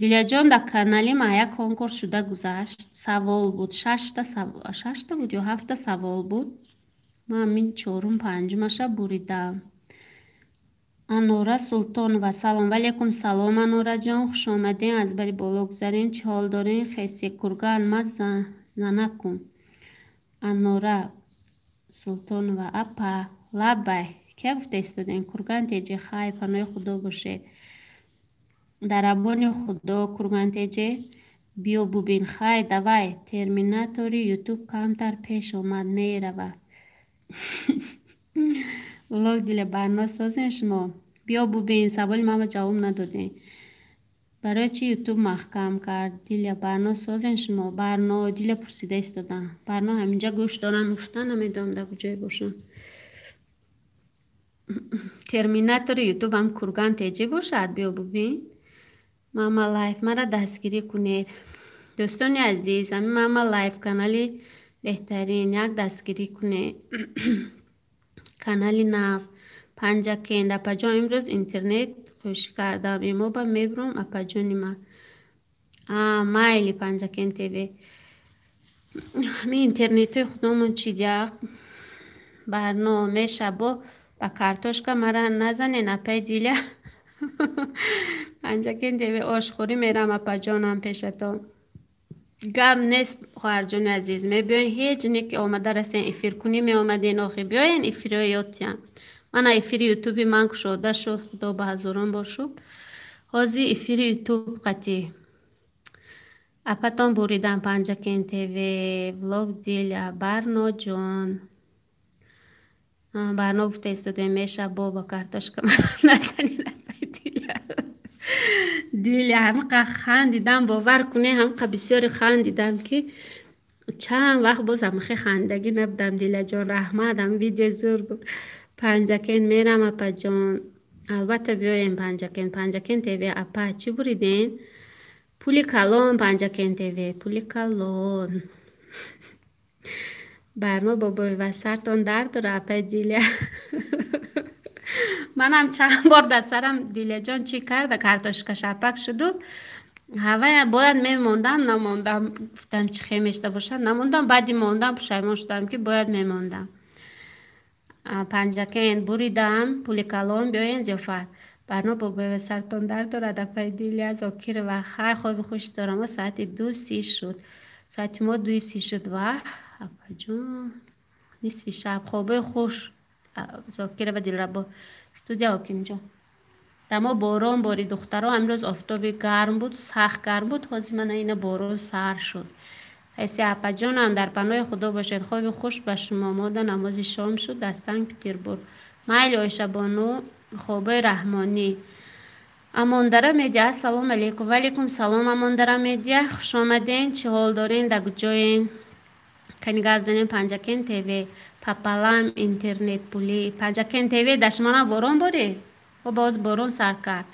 Диляҷон, дар канали Майя конкурс шуда гузашт. Савол буд, шашта буд ё ҳафта савол буд. Ман ҳамин чорум панҷумаша буридам. Анора Султонова, салом. Ваалейкум салом, Анораҷон, хуш омадем. Аз бари боло гузарен. Чӣ ҳол дорен? Хесе, Курган, ма занакум. Анора Султонова, апа. Лаббай, кия гуфта истодем? Курган Теҷи, хай, паноҳи Худо бошед. Дар амони Худо, Курган Теҷе, биё бубин. Хай, давай. Терминатори Ютуб камтар пеш омад, мерава. Влог Диля, барно созен шумо. Биё бубин, саволи мама ҷавоб надодем. Барои чи Ютуб маҳкам кард? Диля, барно созен шумо. Барно, Диля пурсида истодам. Барно ҳаминҷа гӯш дорам гуфта, намедонам, дар куҷое бошам. Терминатори Ютуб ҳам Курган Теҷӣ бошад, биё бубин. Мама Лайф, мара дастгирӣ кунед. Дӯстони азиз, ҳамин Мама Лайф канали беҳтарин, як дастгирӣ кунед. Канали нағз. Панҷакент, апаҷон, имрӯз интернет хӯшӣ кардам. Имоба мебурам, апаҷони ман. А, майли, Панҷакент ТВ. Ҳамин интернетҳои худомон чӣ дияқ? Барно мешабо ба картошка мара назанен, апаи Диля. Панҷакент ТВ, ошхӯрӣ мерам, апаҷонам, пешатон. Гап нест, хоҳарҷони азиз, мебиёен, ҳеҷ не ки омада расен, эфиркунӣ меомаден охи. Биёен, эфирҳои ёдтиям. Мана эфири Ютуби ман кушода шуд, Худо ба ҳазорон бор шукр. Ҳозир эфири Ютуб қатӣ. Апатон буридам, Панҷакент ТВ, влог Диля, Барноҷон. Барно гуфта истодем, меша бо ба картошка назанед, апаи Диля. Диля, ҳамқа хандидам, бовар кунед, ҳамқа бисёре хандидам, ки чанд вақт боз ҳамахе хандагӣ набудам. Диляҷон, раҳмат, ҳам видео зур буд. Панҷакент мерам, апаҷон. Албатта, биёем, Панҷакент. Панҷакент ТВ, апа, чӣ буриден? Пули калон, Панҷакент ТВ, пули калон. Барно бобоева, сартон дард дора, апаи Диля. Манам чанд бор дар сарам, Диляҷон, чӣ карда, картошка шапак шуду ҳавая бояд мемондам, намондам. Гуфтам, чӣ хел мешуда бошад, намондам. Баъди мондам пушаймон шудам, ки бояд мемондам. Панҷакент буридам, пули калон, биёен зиёфат. Барно бобоева, сартон дард дорад, апаи Диля. Зокирова, хай, хоби хуш дорам. Соати 2:30 шуд, соати мо 2:30 шуд. Ваҳ, апаҷон, нисфи шаб. Хобои хуш, Зокирова Дилрабо. Студия Ҳокимҷон, дамо борон бори, духтаро. Имрӯз офтоби гарм буд, сахт гарм буд, ҳозир мана ина борон сар шуд. Ҳайси, апаҷонам, дар паноҳи Худо бошед, хоби хуш ба шумо. Мода намози шом шуд дар Санкт Петербург. Майли, Оишабону, хобои раҳмонӣ. Амондара Медиа, ассалому алайкум. Ваалайкум салом, Амондара Медиа, хушомаден. Чӣ ҳол дорен, дар куҷоен? Кани гап занем. Панҷакент ТВ, папалам интернет пулӣ. Панҷакент ТВ, дар шумона борон борид? О, боз борон сар кард.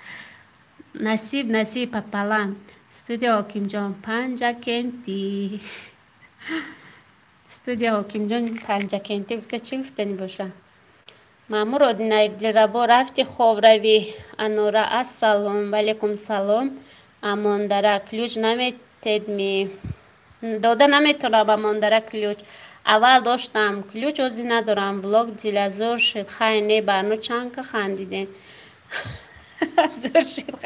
Насиб, насиб, папалам. Студия Ҳокимҷон, Панҷакентӣ. Студия Ҳокимҷон, Панҷакентӣ гуфта, чӣ гуфтанӣ боша? Маъмур Одинаев, Дилрабо, рафти хоб равӣ. Анора, ассалом. Ваалайкум салом. Амондара, ключ наметедми? Дода наметонам, Амондара, ключ. Аввал доштам ключ, ҳозир надорам. Влог Диля зур шуд. Хай, не, барно чанд ка хандидем, зур шуд.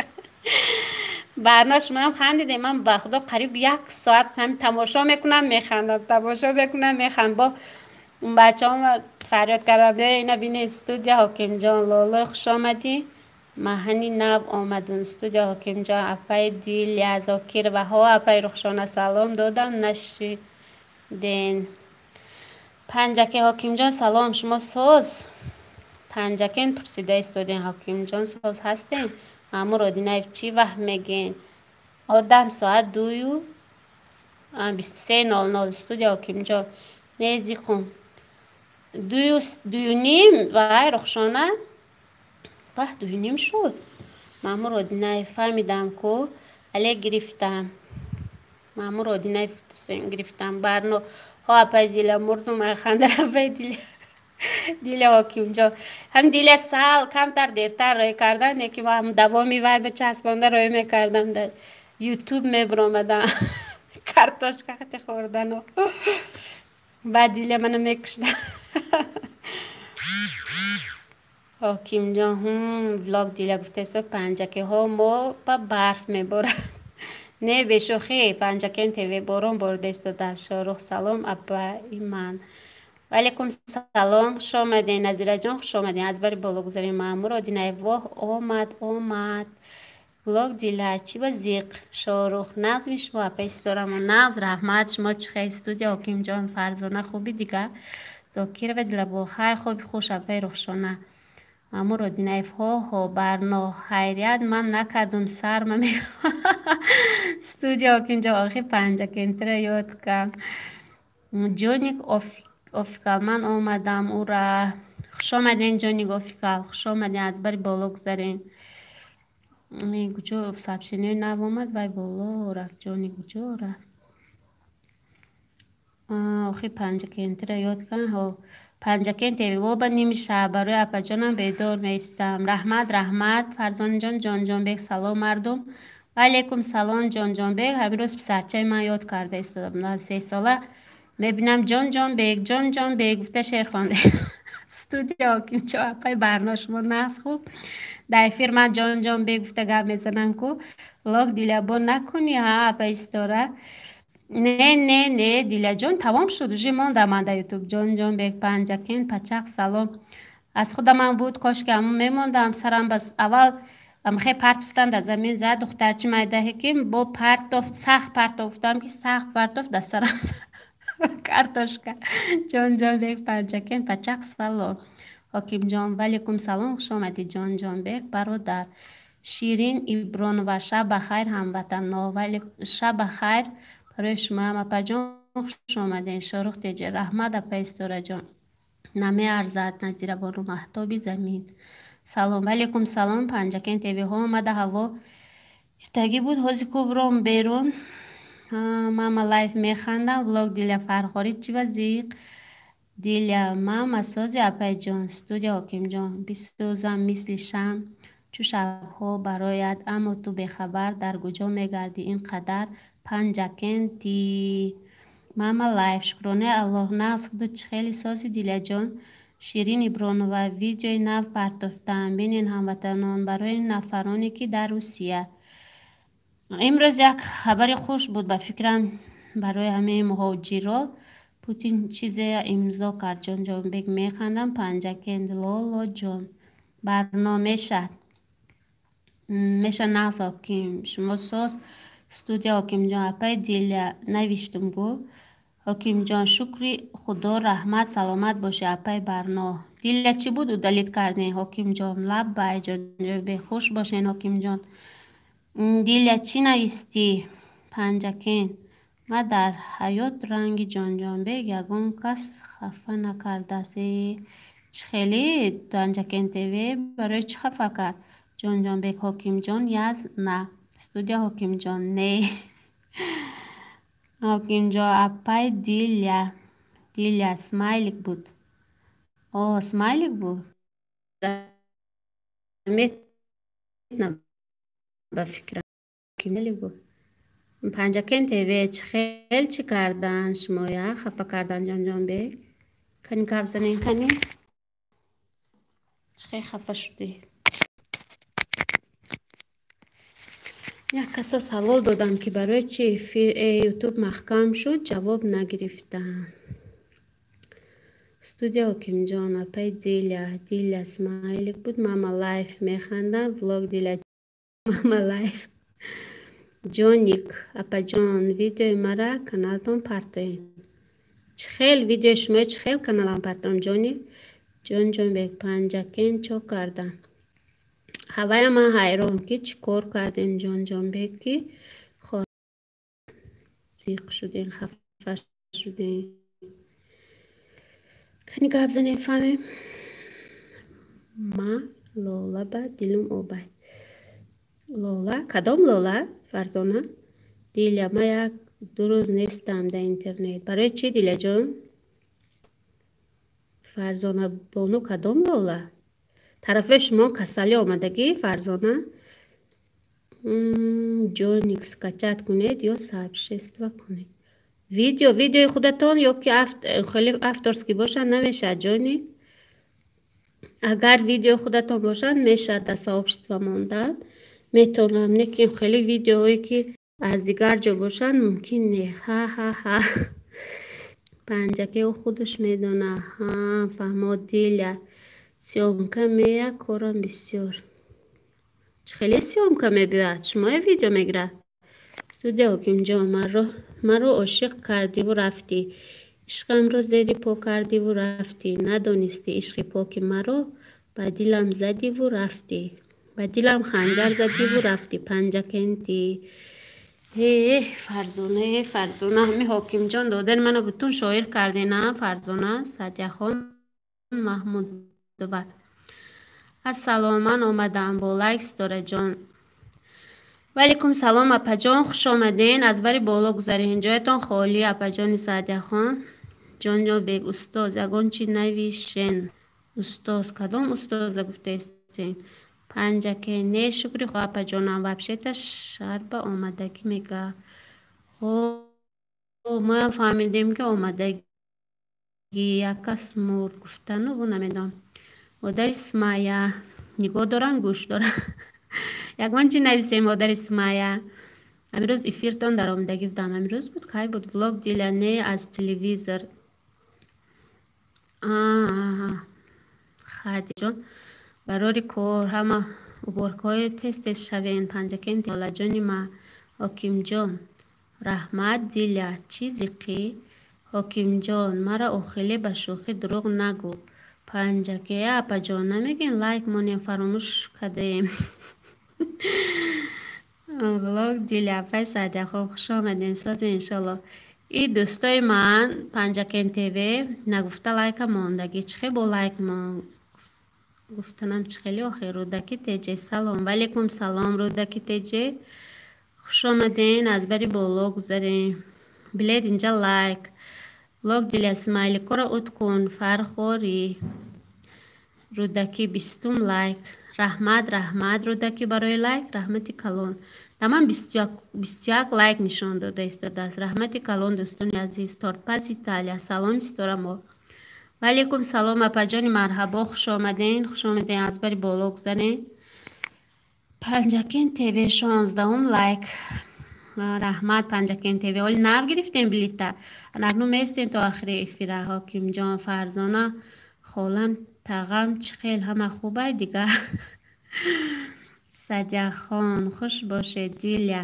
Барно, шумоам хандидем. Ман ба Худо қариб як соат ҳам тамошо мекунам, механдам, тамошо мекунам, механдам. Бо бачаҳома фарёд кардам: «Ина бинед». Студия Ҳокимҷон, лолой, хушомадӣ. Маҳани нав омадун. Студия Ҳокимҷон, апаи Диля. Зокирова, ҳо, апаи Рухшона, салом додам, нашиден. Панҷаке, Ҳокимҷон, салом, шумо соз? Панҷакен пурсида истодем. Ҳокимҷон, соз ҳастем? Маъмур Одинаев, чӣ вақт мегӯен? Одам соат 2-ю 23:00. Студия Ҳокимҷон, незиқум, 2-ю 2:30. Вай, Рухшона, баҳ, 2:30 шуд. Маъмур Одинаев, фаҳмидам ку, але гирифтам. Маъмур Одинаев, гирифтам. Барно, ҳо, апаи Диля, мурдум ай ханда. Апаи Диля, Диля, Ҳокимҷон, ҳам Диля сал камтар дертар рӯй кардан, яки ҳам давоми вай ба часпонда рӯй мекардам, дар Ютуб мебиромадам, картошка хати хӯрдану баъд Диля мана мекушда. Ҳокимҷон, влог Диля гуфтесо. Панҷакиҳо, мо ба барф меборад. Не, бешӯхӣ, Панҷакен ТВ, борон борида истодааст. Шорух, салом, апаи ман. Ваалайкум салом, хуш омадед, Назираҷон, хуш омадед. Аз бари боло гузарем. Маъмур Одинаев, воҳ, омад, омад. Блог Дила, чӣ ба зиқ? Шоҳрух, нағзми шумо, апаи Ситорамо? Нағз, раҳмат. Шумо чӣ хел? Студия Ҳокимҷон, Фарзона, хуби дига? Зокирова Дилабо, хай, хоби хуш, апаи Рухшона. Маъмур Одинаев, ҳо ҳо, Барно, хайрият, ман накардум, сарма. Студия Ҳокимҷон, охи Панҷакентра ёд кам. Ҷоник Офикал, ман омадам, ура! Хуш омаден, Ҷоник Офикал, хуш омаден, аз бари боло гузарен. Куҷо сообщение нав омад, вай боло рафт. Ҷони куҷо рафт? Охи Панҷакентра ёд кан. Ҳо, Панҷакент во ба ними шаб барои апаҷонам бедор меистам. Раҳмат, раҳмат, Фарзонаҷон. Ҷонҷонбек, салом, мардум. Ваалайкум салом, Ҷонҷонбек. Ҳамин рӯз писарчаи ман ёд карда истодам, 3 сола. Мебинам, Ҷонҷонбек, Ҷонҷонбек гуфта шеър хонда. Студия Ҳокимчо, апаи Барно, шумо нағз, хуб? Дар эфир ман Ҷонҷонбек гуфта гап мезанам ку. Лок Дилябо накунӣ, ҳа, апаи Ситора? Не, не, не, Дилаҷон, тамом шуд, уже мондам ман дар Ютуб. Ҷонҷонбек, Панҷакент, пачақ, салом. Аз худамам буд, кошки ҳамон мемондам. Сарам бас аввал амхе партофтам, дар замин зад. Духтарчи майдаҳе ки бо партофт, сахт партофтам, ки сахт партофт, дар сарам картошка. Ҷонҷонбек, Панҷакент, пачақ, салом. Ҳокимҷон, ваалайкум салом, хуш омадӣ, Ҷонҷонбек бародар. Ширин Ибронова, шаб ба хайр, ҳамватанно. Шаб ба хайр барои шумоам, апаҷон, хуш омадем. Шоҳрух Теҷа, раҳмат, апаи Ситораҷон. Намеарзад. Назирабону, маҳтоби замин, салом. Ваалайкум салом. Панҷакент ТВҳо омада, ҳаво итагӣ буд, ҳози кубром берун. Мама Лайф, механдам. Влог Диля Фархорӣ, чӣ ба зиқ? Диля, мама сози, апайҷон? Студия Ҳокимҷон, бисӯзам мисли шам чу шабҳо барояд, аммо ту бехабар дар куҷо мегардӣ ин қадар? Панҷакенти. Мама Лайф, шукронаи Аллоҳ, нағз, худу чӣ хеле сози, Диляҷон? Ширин Ибронова, видеои нав партофтам, бинен, ҳамватанон, барои нафароне ки дар Русия. Имрӯз як хабари хуш буд, ба фикрам, барои ҳамаи муҳоҷиро. Путин чизе имзо кард. Ҷонҷонбек, механдам. Панҷакент, лолоҷон, барно меша, меша. Нағз, Ҳоким, шумо соз? Студия Ҳокимҷон, апаи Диля, навиштум гу. Ҳокимҷон, шукри Худо, раҳмат, саломат бошӣ, апаи Барно. Диля, чӣ буд, удалить кардем? Ҳокимҷон, лаббай. Ҷонҷонбек, хуш бошен, Ҳокимҷон. Диля, чӣ навистӣ? Панҷакент, ма дар ҳаёт ранги Ҷонҷонбек ягон кас хафа накардааст. Чӣ хеле? Панҷакент ТВ барои чӣ хафа кард? Ҷонҷонбек, Ҳокимҷон, яз на. Студия Ҳокимҷон, не. Ҳокимҷон, апай Диля. Диля, смайлик буд. О, смайлик буд. Заметно, ба фикрам буд. Панҷакент ТВ, чӣ хел, чӣ кардан шумоя хафа кардан? Ҷонҷонбек, кани гап занен, кани, чӣ хел хафа шудӣ? Як каса савол додам, ки барои чи Ютуб маҳкам шуд, ҷавоб нагирифтам. Студия Ҳокимҷон, апаи Диля. Диля, смайлик буд. Мама Лайф, механдам. Влог Диля, Мама Лайф, Ҷоник, апаҷон, видеои мара каналтон партоед. Чӣ хел видеои шумо, чӣ хел каналам партоем, Ҷоник? Ҷонҷонбек, Панҷакент чо кардам? Ҳавая ман ҳайрон, ки чӣ кор кардем, Ҷонҷонбек, ки зиқ шудем, хафа шудем? Кани гап занем, фаҳмем. Ма лола ба дилум обай. Лола, кадом лола, Фарзона? Диля, ма як ду рӯз нестам дар интернет. Барои чӣ, Диляҷон? Фарзона бону, кадом лола? Тарафи шумо касалӣ омадагӣ, Фарзона? Ҷоник, скачать кунед ё сообщество кунед. Видео, видеои худатон ё ки хеле авторский бошад, намешавад, Ҷоник. Агар видеои худатон бошад, мешавад, дар сообщество мондан метавонам, лекин хеле видеоҳое ки аз дигар ҷо бошанд, мумкин не. Ҳа ҳа ҳа. Панҷаке ӯ худаш медона. Ҳа, фаҳмо, Диля. Съёмка мея, корам бисёр. Чӣ хеле съёмка мебиёяд? Шумоя видео мегирад? Студия Ҳокимҷон, маро ошиқ кардиву рафтӣ. Ишқамро зери по кардиву рафтӣ. Надонистӣ ишқи поки маро ба дилам задиву рафтӣ. Ба дилам ханҷар задиву рафтӣ. Панҷакентӣ. Э, Фарзона, э, Фарзона, ҳами Ҳокимҷон доден мана бутун шоир кардена, Фарзона, Садияхон Маҳмудова. Ассалом, ман омадам бо лайк, Ситораҷон. Ваалайкум салом, апаҷон, хуш омаден. Аз бари боло гузарен, ҷоятон холӣ, апаҷони Саъдияхон. Ҷонҷонбек, устоз, ягон чи навишен. Устоз, кадом устоза гуфтаистен? Панҷаке, не, шукри худо, апаҷонам, вообще-то шарба омадагӣ мега. О, моям фаҳмидем, ки омадагӣ як кас мурд гуфтану бу намедонам. Модари Сумайя нигоҳ доранд, гӯш доранд. Ягон чи нависем, модари Сумайя. Амирӯз эфиртон даромадагӣ будам. Амирӯз буд, кай буд? Влог Диля, не, аз телевизор. Хадиҷон, барори кор, ҳама уборкаҳои тез тез шавен. Панҷакент, лолаҷони ма. Ҳокимҷон, раҳмат, Диля, чӣ зиқӣ? Ҳокимҷон, мара охилӣ ба шӯхӣ дурӯғ нагӯ. Панҷаке, апаҷон, намегӯен лайк монем, фаромӯш кардем. Влог Диля, апай Саъдияхон, хуш омаден, созем иншолло. И дӯстои ман, Панҷакен ТВ, нагуфта лайка мондагӣ. Чӣ хел бо лайк мон гуфтанам, чӣ хеле охир? Рӯдаки Теҷе, салом. Ваалайкум салом, Рӯдаки Теҷе. Хуш омаден, аз бари боло гузарем. Билед инҷа лайк. Влог Диля, смайликоро ут кун, Фархорӣ. Рӯдакӣ, 20-ум лайк. Раҳмат, раҳмат, Рӯдакӣ, барои лайк, раҳмати калон. Да ман 21 лайк нишон дода истодааст. Раҳмати калон, дӯстони азиз. Тортпаз Италия. Салом, Ситорамо. Ваалайкум салом, апаҷони марҳабо, хуш омаден, хуш омаден, аз бари боло гузарен. Панҷакен ТВ, 16-ум лайк. Раҳмат, Панҷакен ТВ. Ҳоли нав гирифтем билета. Анакнун местем то охири эфира. Ҳокимҷон, Фарзона, холам, тағам чӣ хел, ҳама хубай дигар? Садияхон, хуш бошед, Диля.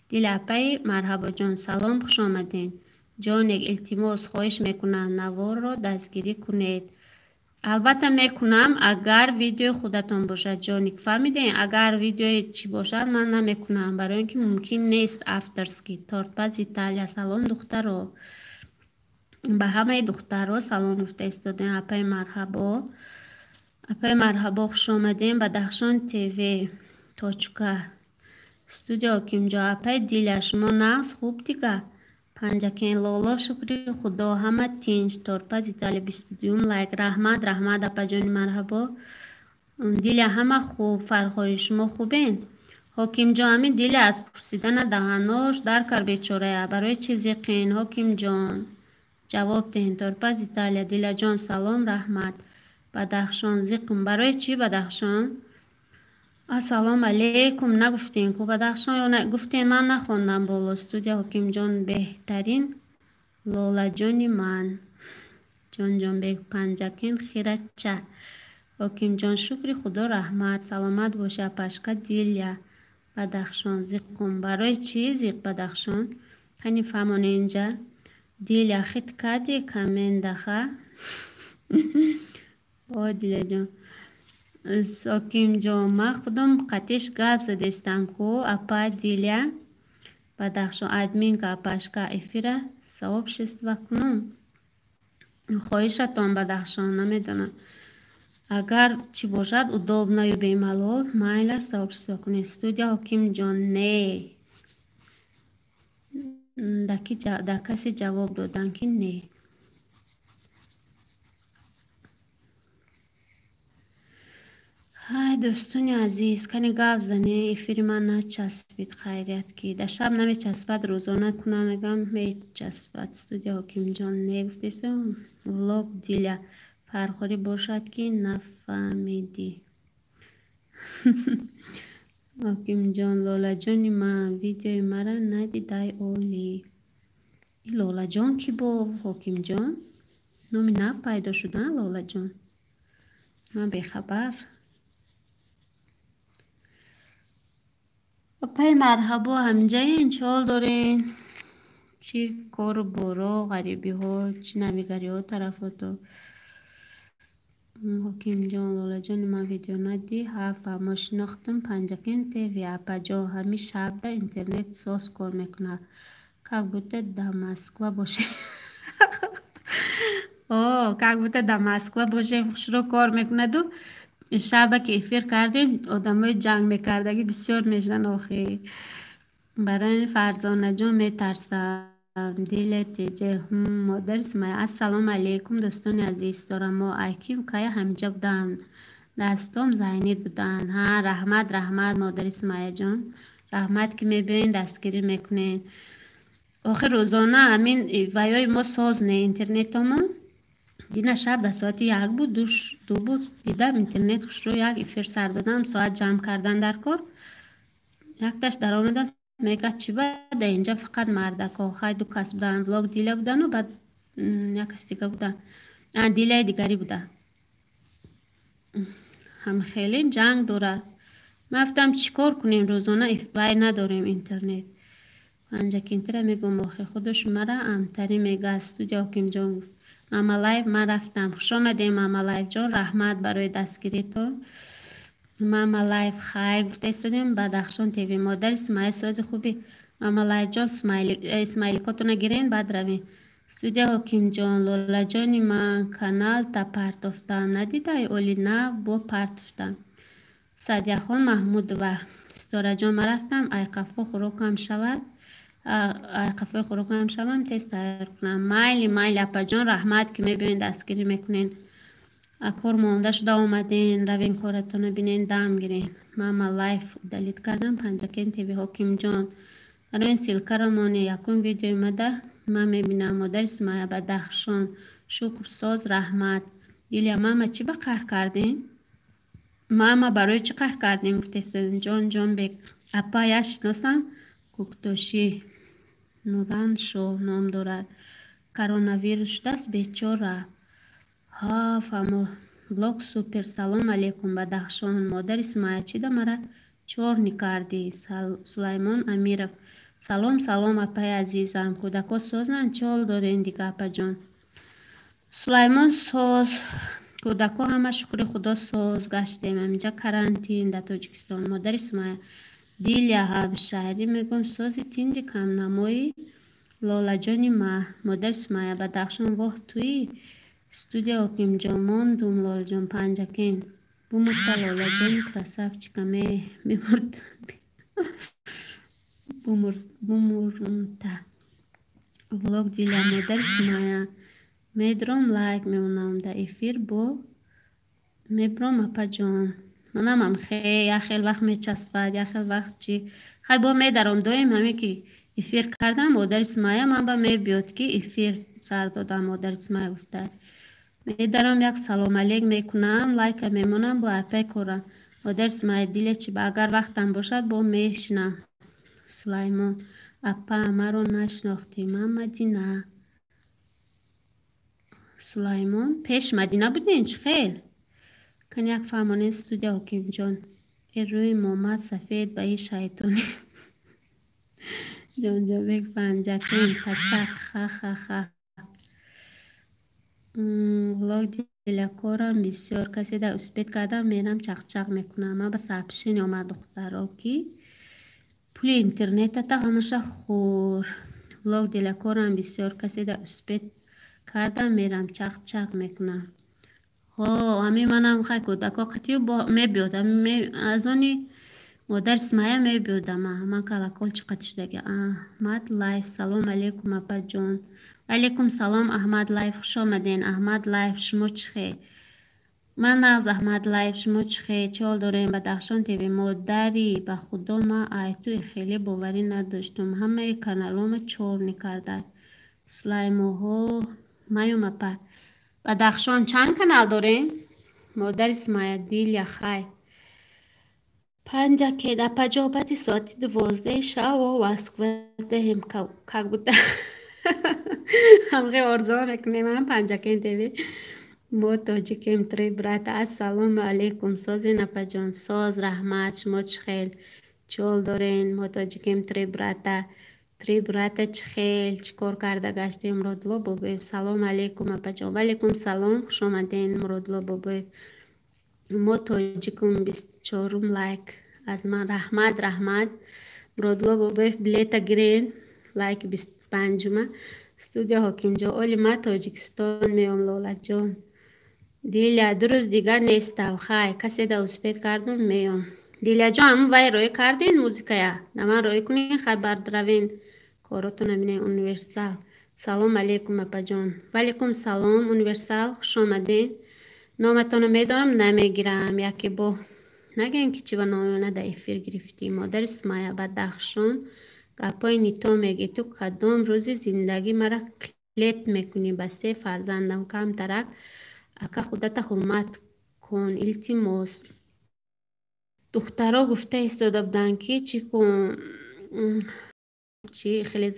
Диля апаи марҳабоҷон, салом, хуш омаден. Ҷонек, илтимос, хоҳиш мекунам, наворро дастгирӣ кунед. Албатта мекунам, агар видеои худатон бошад, ҷоник, фаҳмидем? Агар видеои чӣ бошад, ман намекунам, барои ин ки мумкин нест авторский. Тортпаз Италия, салом, духтаро. Ба ҳамаи духтаро салом гуфта истодем. Апаи марҳабо. Апаи марҳабо, хуш омадем. Бадахшон ТВ точка. Студия Ҳокимҷон, апаи Диля, шумо нағз, хуб дига? Панҷакен лоло, шукри худо, ҳама тинч. Тортпаз Италия, 22-юм лайк. Раҳмат, раҳмат, апаҷони марҳабо. Диля, ҳама хуб, Фархорӣ, шумо хубен? Ҳокимҷон, ҳамин Диля аз пурсидана даҳанош дар кар бечорая. Барои чӣ зиқин, Ҳокимҷон? Ҷавоб диҳен. Тортпаз Италия, Диляҷон, салом, раҳмат. Бадахшон, зиқм. Барои чӣ Бадахшон? Ассалому алейкум нагуфтем ку Бадахшон ё гуфтем, ман нахондам боло. Студия Ҳокимҷон, беҳтарин лолаҷони ман. Ҷонҷонбек, Панҷакен хирача. Ҳокимҷон, шукри худо, раҳмат. Саломат бошӣ, апашка Диля. Бадахшон, зиқум. Барои чӣ зиқ Бадахшон? Қани фаҳмоне инҷа. Диля, хит кади камендаха? О, Диляҷон. Ҳокимҷон, ман худам қатиш гап задестам ку, апа Диля. Бадахшон, админка, апашка, эфира сообщество кунум? Хоҳишатон, Бадахшон, намедонам. Агар чӣ бошад, удобно ё бемалол, майлаш сообщество кунед. Студия Ҳокимҷон, не. Дар касе ҷавоб доданд, ки не. Ҳай, дӯстони азиз, кани гап зане, эфири ман начаспид, хайрият ки. Дар шаб намечаспад, рӯзона кунам, мегӯям, мечаспад. Студия Ҳокимҷон, не гуфтесу. Влог Диля, Фархорӣ бошад, ки нафаҳмидӣ. Ҳокимҷон, лолаҷони ман, видеои мара надидай олӣ. И Лолаҷон ки бо Ҳокимҷон? Номи нав пайдо шуда, Лолаҷон. Ман бехабар. Апай, марҳабо, ҳаминҷаен, чӣ ҳол дорен? Чӣ кору боро, ғарибиҳо, чӣ навигариҳо тарафото? Ҳокимҷон, Лолаҷони ман видео надӣ? Ҳа, фаҳмо, шинохтум. Панҷакент ТВ, апаҷон, ҳамин шабда интернет соз кор мекунад. Как будто да Москва бошем. О, как будто да Москва бошем, хушрӯ кор мекунаду шаба ки эфир кардем, одамои ҷанг мекардагӣ бисёр мешаванд охи. Барои Фарзонаҷон метарсам. Диле теҷе. Модари Сумайя. Ассалому алайкум, дӯстони азиз. Дорамо Айким кая ҳаминҷа буданд. Дастом зайнид буданд. Ҳа, раҳмат, раҳмат, модари Сумайяҷон. Раҳмат, ки мебиёен, дастгирӣ мекунед. Охир рӯзона ҳамин ваёи мо соз не интернетомон. Дина шаб дар соати 1 буд, 2 буд, дидам интернет хушрӯ, як эфир сар додам, соат ҷамъ кардан дар кор. Якташ даромадааст, мегӯяд, чӣ ба дар инҷа фақат мардако. Хай, ду кас буданд, влог Диля будану баъд як кас дига буда. Дилаи дигарӣ буда. Ҳам хеле ҷанг дорад. Ман гуфтам, чӣ кор кунем, рӯзона вай надорем интернет. Панҷакентира мегӯм, охи худо шумара амтарӣ мега. Студия Ҳокимҷон гуфт. Мамалаев, ман рафтам. Хуш омадем, Мамалаевҷон, раҳмат барои дастгиритон. Мамалаев, хай гуфта истодем. Бадахшон ТВ, модари Сумайя, сози хуби, Мамалаевҷон, смайликотона гирен, баъд равем. Студия Ҳокимҷон, Лолаҷони ман канал та партофтам. Надидай, оли нав бо партофтам. Садияхон Маҳмудова. Ситораҷон, ман рафтам, ай қафо хӯрокам шавад. Ай қафои хӯрокам шавам, тез тайёр кунам. Майли, майли, апаҷон, раҳмат, ки мебиёен, дастгирӣ мекунен. Кор монда шуда омаден, равен, коратона бинен, дам гирен. Мама лайф удалить кардам. Панҷакент ТВ, Ҳокимҷон. Барои ссылка ро моне, якум видеои мада ман мебинам. Модари Сумайя, Бадахшон. Шукр, соз, раҳмат. Дилия, мама, чӣ ба қаҳр кардем? Мама, барои чӣ қаҳр кардем? Гуфтестен. Ҷон Ҷонбек. Апа, як шиносам Куктошӣ Нуран Шоҳ ном дорад. Коронавирус шудааст, бечора. Ҳа, фаҳмо. Блог супер. Салом алейкум, Бадахшон. Модари Сумайя, чӣ да мара чорни кардӣ? Сулаймон Амиров. Салом, салом, апаи азизам. Кӯдако созанд, чӣ ҳол дорен дига, апаҷон? Сулаймон, соз. Кӯдако ҳама, шукри Худо, соз гаштем. Ҳаминҷа карантин дар Тоҷикистон. Модари Сумайя. Дилия, ҳамшаҳрӣ мегӯм, сози тинҷи камнамои Лолаҷони ма. Модари Сумайя, Бадахшон, воҳ, туи? Студия Ҳокимҷон, мондум, Лолаҷон, Панҷакент. Бумурта, Лолаҷони красавчика, мемурд. Бумурта. Влог Диля, модари Сумайя. Медром, лайк мемонам дар эфир бо мебром, апаҷон. Манам хе як хел вақт мечаспад, як хел вақт чӣ. Хай, бо медаром доим, ҳамин ки эфир кардам, модари Сумайя, ман ба мебиёд, ки эфир сар додам, модари Сумайя гуфта. Медаром, як салом алейк мекунам, лайка мемонам, бо апай корам. Модари Сумайя, диле чӣ ба, агар вақтам бошад, бо мешинам. Сулаймон, апа, маро нашинохтӣ, ман Мадина. Сулаймон, пеш Мадина буден, чӣ хел? Кани як фаҳмонед, студия Ҳокимҷон. Э, рӯи момад сафед ба и шайтони. Ҷонҷонбек, Панҷакент, пачақ, ха-ха-ха. Влог Дилякорам бисёр. Касе да успеть кардам, мерам, чақчақ мекунам. Ман ба сообщение омад, духтаро, ки пули интернетата ҳамаша хӯр. Влог Дилякорам бисёр. Касе да успеть кардам, мерам, чақчақ мекунам. Ҳо, ҳамин манам хай кӯдако қатию бо мебиёд. Аз они модари Сумайя мебиёдама. Ман колокольчик қатӣ шудаги. Аҳмад лайф. Салом алейкум, апаҷон. Алейкум салом, Аҳмад лайф, хуш омаден. Аҳмад лайф, шумо чӣ хел? Ман нағз, Аҳмад лайф, шумо чӣ хел? Чӣ ҳол дорем? Бадахшон ТВ, модари, ба Худо, ман айту хеле боварӣ надоштум. Ҳамаи каналома чорни карда. Сулаймоҳо, маём, апа. Бадахшон чанд канал дорем? Модари Сумайя, Дилия, хай. Панҷакент, апаҷо, баъди соати 12 шав Москва даҳем, как будто. Ҳамхе орзуҳо мекунем. Ам Панҷакен ТВ, мо тоҷикем, три брата. Ассалому алайкум, сози, напаҷон? Соз, раҳмат. Шумо чӣ хел, чӣ ҳол дорен? Мо тоҷикем, три брата, три брата. Чӣ хел, чӣ кор карда гаштем? Муродулло Бобоев, салому алайкум, апаҷон. Ваалайкум салом, хуш омаден, Муродулло Бобоев. Мо тоҷикум, 24-ум лайк аз ман. Раҳмат, раҳмат, Муродулло Бобоев. Билета гирен, лайки 25-ума. Студия Ҳокимҷон, оли ман Тоҷикистон меом. Лолаҷон Диля, 2 рӯз дигар нестам. Хай, касе да успеть кардум, меом. Диляҷон, ҳамун вай роӣ кардин, музикая да ман роӣ кунин. Хай, бардравен, коротона бинен. Универсал, салом алейкум, апаҷон. Ваалейкум салом, Универсал, хуш омаден. Номатонро медонам, намегирам, яке бо нагӯем, ки чӣ ба номона дар эфир гирифтӣ. Модари Сумая Бадахшон, гапҳои нито мегӣ. Ту кадом рӯзи зиндагӣ мара клет мекунӣ ба се фарзандам? Камтарак ака, худата ҳурмат кун, илтимос. Духтаро гуфта истода буданд, ки чӣ кун, чӣ хеле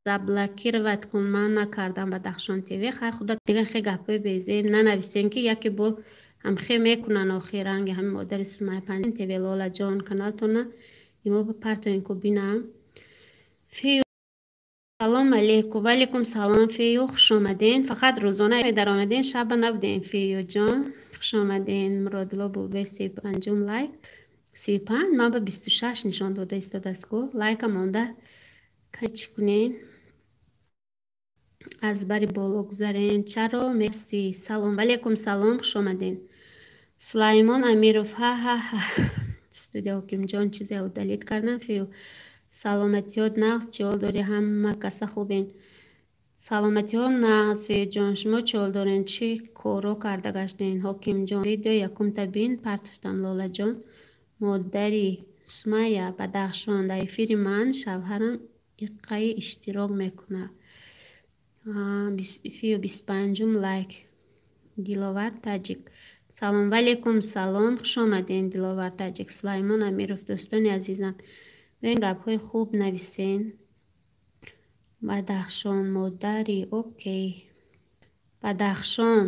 заблокировать кун. Ман накардам, Бадахшон ТВ. Хай, худо дигар хе гапҳои безеб нанависем, ки яке бо ҳамхе мекунанд. Охир ранги ҳами модари Сумая. Панҷ ТВ, Лолаҷон, каналтона имо партоен ку, бинам. Фею, салом алейкум. Ваалейкум салом, Фею, хуш омаден. Фақат рӯзона даромаден, шаба набуден. Феюҷон, хуш омаден. Муродулло Бубе, 35-ум лайк. 35, ман ба 26 нишон дода истодааст ку. Лайка монда, чӣ кунен? Аз бари боло гузарен. Чаро мерси? Салом, ваалейкум салом, хуш омаден. Сулаймон Амиров, ҳа-ҳа-ҳа. Студия Ҳокимҷон, чизе удалить кардам. Фею, саломатиёт нағз, чӣ ҳол дорӣ? Ҳама каса хубен? Саломатиҳо нағз, Феюҷон, шумо чӣ ҳол дорен? Чӣ коро карда гаштен? Ҳокимҷон, видео якумта бин, партофтам. Лолаҷон, модари Сумая Бадахшон, дар эфири ман шавҳарам иққаи иштирок мекунад. Фию, 25-ум лайк. Диловар Таҷик, салом. Ваалейкум салом, хуш омаден, Диловар Таҷик. Сулаймон Амиров, дӯстони азизам, бен, гапҳои хуб нависен. Бадахшон, модари, окей. Бадахшон,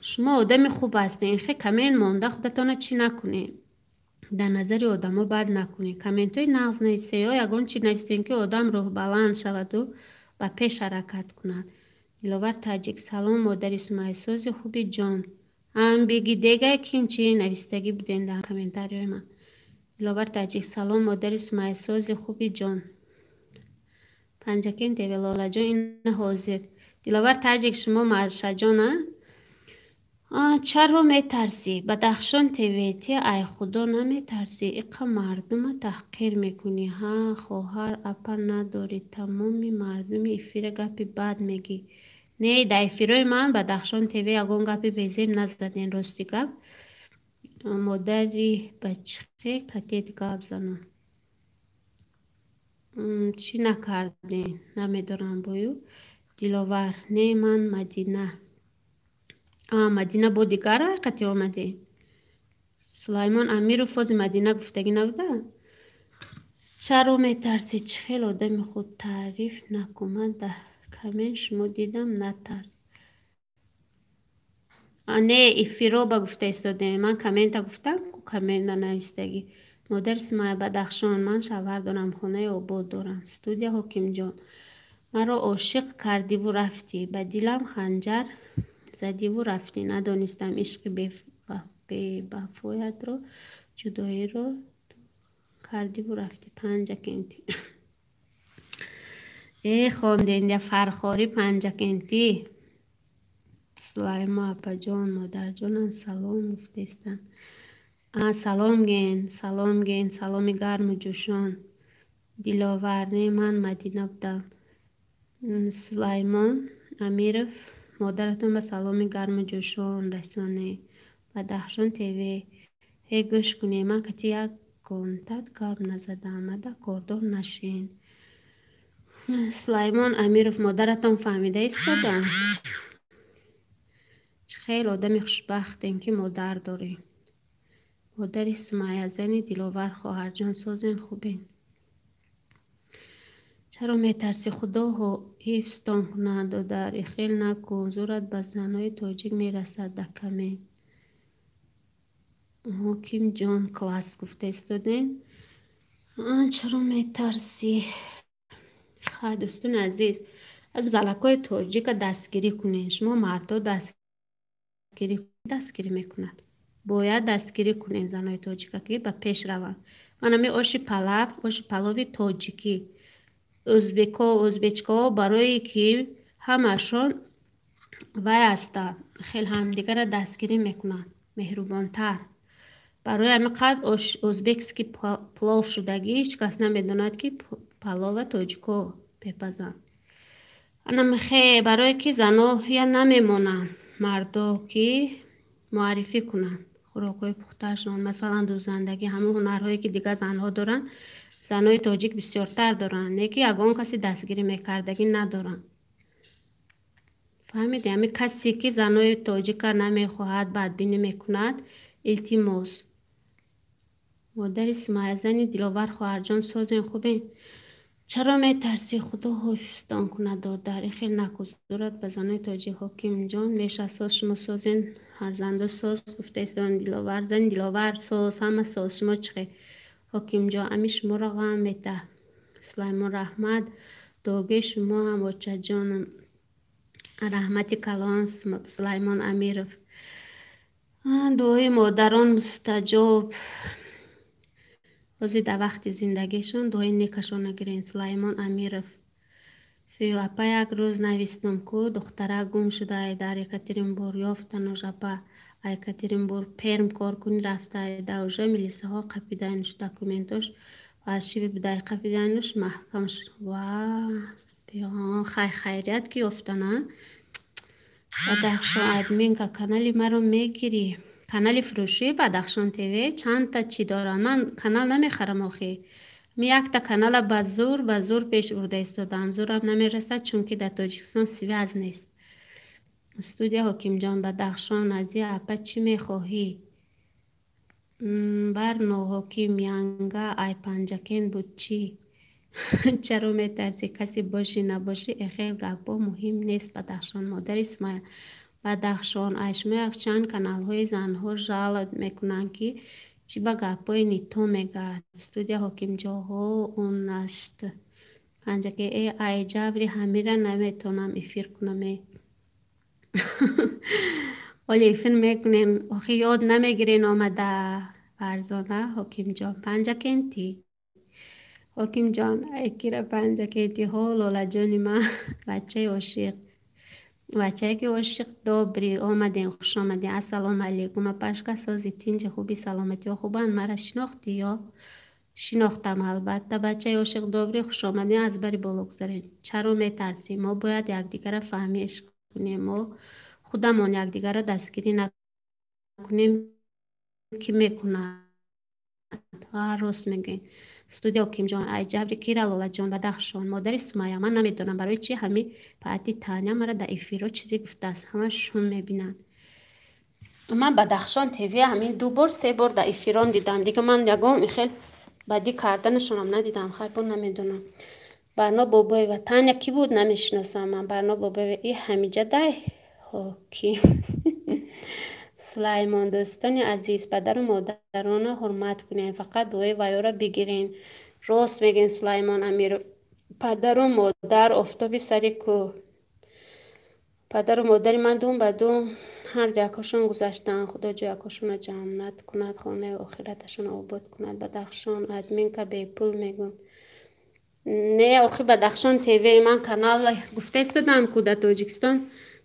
шумо одами хуб ҳастен. Хе коммент монда, худатона чӣ накунед, дар назари одамо бад накунед. Комментҳои нағз нависен ё ягон чи нависен, ки одам рӯҳбаланд шаваду ба пеш ҳаракат кунад. Диловар Таҷик, салом, модари Сумайсози хуби ҷон. Ҳам беги дегай ким чӣ навистагӣ буден дар комментариҳои ман. Диловар Таҷик, салом, модари Сумайсози хуби ҷон. Панҷакен ТВ, Лолаҷон, ин ҳозир. Диловар Таҷик, шумо Машаҷон, а чаро метарсӣ? Бадахшон ТВ, ти ай худо наметарсӣ? Иқа мардума таҳқир мекунӣ. Ҳа, хоҳар, апа надорӣ, тамоми мардуми эфира гапи бад мегӣ. Не, дар эфирҳои ман, Бадахшон ТВ, ягон гапи безеб назаден, рости гап. Модари бачихе катет гап занон. Чӣ накардем, намедонам бою. Диловар, не, ман Мадина. А, Мадина бо дигар ҳақиқати омадем. Сулаймон Амиров, фози Мадина гуфтагӣ набуда? Чаро метарсӣ? Чӣ хел одами худ таъриф накун. Ман дар коммент шумо дидам, натарс. Не, эфиро ба гуфта истодем. Ман коммента гуфтам, коммент нанавистагӣ. Модари Сумая Бадахшон, ман шавҳар дорам, хонаи обод дорам. Студия Ҳокимҷон, маро ошиқ кардиву рафтӣ, ба дилам ханҷар задиву рафтӣ. Надонистам ишқи бевафоятро, ҷудоиро кардиву рафтӣ. Панҷакентӣ. Э, хондем я фархорӣ Панҷакентӣ. Сулаймо апаҷон, модарҷонам салом гуфтаистанд. Салом ген, салом ген, саломи гарму ҷӯшон. Диловар, не, ман Мадина будам. Сулаймон Амиров, модаратон ба саломи гарму ҷӯшон расонед. Бадахшон ТВ, ҳе, гӯш кунед, ман кати як гонтат гап назадам, ада кордор нашен. Сулаймон Амиров, модаратон фаҳмида истоданд? Чӣ хел одами хушбахтем, ки модар дорем. Модари Сумая, зани Диловар, хоҳарҷон, созен, хубен? Чаро метарсӣ? Худо ҳифзтон кунад, додар. Ихел накун, зӯрат ба занои тоҷик мерасад. Дакаме Ҳокимҷон, класс гуфта истодем. Чаро метарсӣ? Хай, дӯстони азиз, занакҳои тоҷика дастгирӣ кунед. Шумо мардҳо дастгирӣ мекунад. Бояд дастгирӣ кунед занои тоҷика, ки ба пеш раванд. Ман ҳами оши палав, оши палови тоҷикӣ. Ӯзбеко, ӯзбечкаҳо барое ки ҳамашон вай ҳастанд, хел ҳамдигарро дастгирӣ мекунанд, меҳрубонтар. Барои ҳамин қад узбекский плов шудагӣ, ҳеҷ кас намедонад, ки палова тоҷико мепазанд. Анамихе барое ки зано я намемонанд мардо, ки муаррифӣ кунанд хӯрокҳои пухтаашон, масалан, дӯзандагӣ, ҳамон ҳунарҳое, ки дигар занҳо доранд, занои тоҷик бисёртар доранд, не ки ягон касе дастгирӣ мекардагӣ надоранд. Фаҳмидӣ? Ҳамин касе, ки занои тоҷика намехоҳад, бадбинӣ мекунад, илтимос. Модари Сумайя, зани Диловар, хоҳарҷон, созен, хубен? Чаро метарсӣ? Худо ҳифзтон кунад, додар. Ихел накун, зӯрат ба занои тоҷик. Ҳокимҷон меша соз, шумо созен, фарзандо соз гуфта истоданд. Диловар, зани Диловар, соз, ҳама соз, шумо чӣ хел? Ҳокимҷон, ами шуморо ғам метаҳ. Сулаймон, раҳмат, дуогӯи шумо ҳам, очаҷонам. Раҳмати калон, Сулаймон Амиров. Дуои модарон мустаҷоб. Ҳозир дар вақти зиндагишон дуои некашон нагирен. Сулаймон Амиров. Фиё апа, як рӯз навистум, ку духтарак гум шуда дар Екатеринбург, ёфтануш апа. Екатеринбург, Перм кор кунӣ рафта, да уже милисаҳо қапидануш, документош фальшивый будай, қапидануш, маҳкам шуд. Ва хай, хайрият, ки ёфтана. Бадахшон админка, канали маро мегирӣ? Канали фурӯшӣ Бадахшон ТВ чандта чӣ дорам? Ман канал намехарам охи. Ми якта канала ба зур, ба зур пеш бурда истодам. Зурам намерасад, чунки дар Тоҷикистон связь нест. Студия Ҳокимҷон, Бадахшон азия апа, чӣ мехоҳӣ? Бар ноҳоким янга ай Панҷакент буд чӣ? Чаро метарсӣ? Касе бошӣ набошӣ, эхел гапҳо муҳим нест. Бадахшон, модари Сумайя, Бадахшон, ай шумо якчанд каналҳои занҳо жалоб мекунанд, ки чӣ ба гапҳои нито мегӯяд. Студия Ҳокимҷоҳо унашт Панҷаке э ай ҷабри ҳамира наметавонам эфир кунам э. Ҳоле эфир мекунем, охи ёд намегирен омада. Фарзона, Ҳокимҷон, Панҷакентӣ? Ҳокимҷон, айкира Панҷакентӣ? Ҳо, Лолаҷони ман, бачаи ошиқ. Бачае ки ошиқ добрый, омадем, хуш омадем. Ассалому алайкум, апашка, сози, тинҷи, хуби, саломатиҳо хубанд? Мара шинохтӣ ё? Шинохтам, албатта. Бачаи ошиқ добрый, хуш омадем, аз бари боло гузарем. Чаро метарсӣ? Мо бояд якдигарро фаҳмиш кунем. Мо худамон якдигарро дастгирӣ накунем, кӣ мекунад? Рост мегӯем. Студия Ҳокимҷон, ай ҷабри кира? Лолаҷон, Бадахшон, модари Сумайя, ман намедонам, барои чи ҳами паати Таня мара дар эфирҳо чизе гуфтааст. Ҳама шум мебинанд. Ман Бадахшон ТВ ҳамин ду бор, се бор дар эфирон дидам. Дига ман ягон хел бадӣ карданашонам надидам. Хайр, бо намедонам. Барно Бобоева, Таня кӣ буд, намешиносам ман. Барно Бобоева и ҳамиҷа дай ҳоким. Сулаймон, дӯстони азиз, падару модаронро ҳурмат кунед, фақат дуои вайёро бигирен. Рост мегӯен, Сулаймон Амиров. Падару модар офтоби сари кӯҳ. Падару модари ман дум ба дум ҳар дуякошон гузаштанд. Худо ҷоякошонро ҷаннат кунад, хонаи охираташонро обод кунад. Бадахшон админка, бепул мегӯм. Не, охи Бадахшон ТВ ман канал гуфта истодам, ку дар Тоҷикистон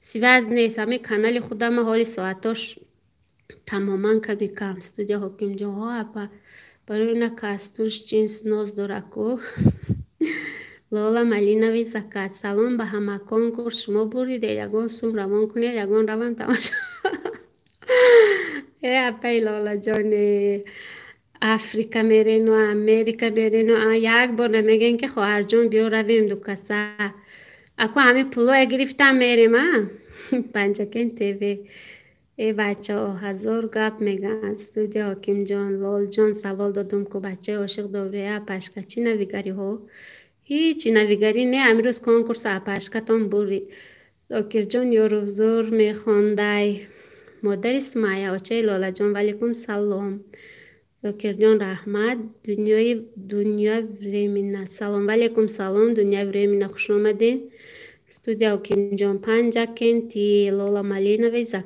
связь нест. Ҳамин канали худама ҳоли соатош тамоман ками кам. Студия Ҳокимҷонҳо апа, барои на кастунш ҷинс ноз дора ку. Лола Малинови закат. Салом ба ҳама. Конкурс шумо бурдидед, ягон сум равон кунед, ягон равам тамошо. Э апаи Лолаҷоне, Африка мерену Америка мерену, як бор намегӯен, ки хоҳарҷон, биё равем дукаса. Аку ҳамин пулое гирифтам, мерем а. Панҷакен ТВ. Э бачаҳо ҳазор гап мегӯянд. Студия Ҳокимҷон, Лолҷон, савол додум ку. Бачаи ошиқ добрый, апашка, чӣ навигариҳо? Ҳичи навигарӣ не, амирӯз конкурс апашкатон бурид. Зокирҷон ёру зур мехондай. Модари Сумайя, очаи Лолаҷон, валейкум салом. Зокирҷон, раҳмат. Дунёи дунё временно. Салом, валейкум салом, дунё временно, хушомадед. Студия Ҳокимҷон, Панҷакенти, Лола Малиновой.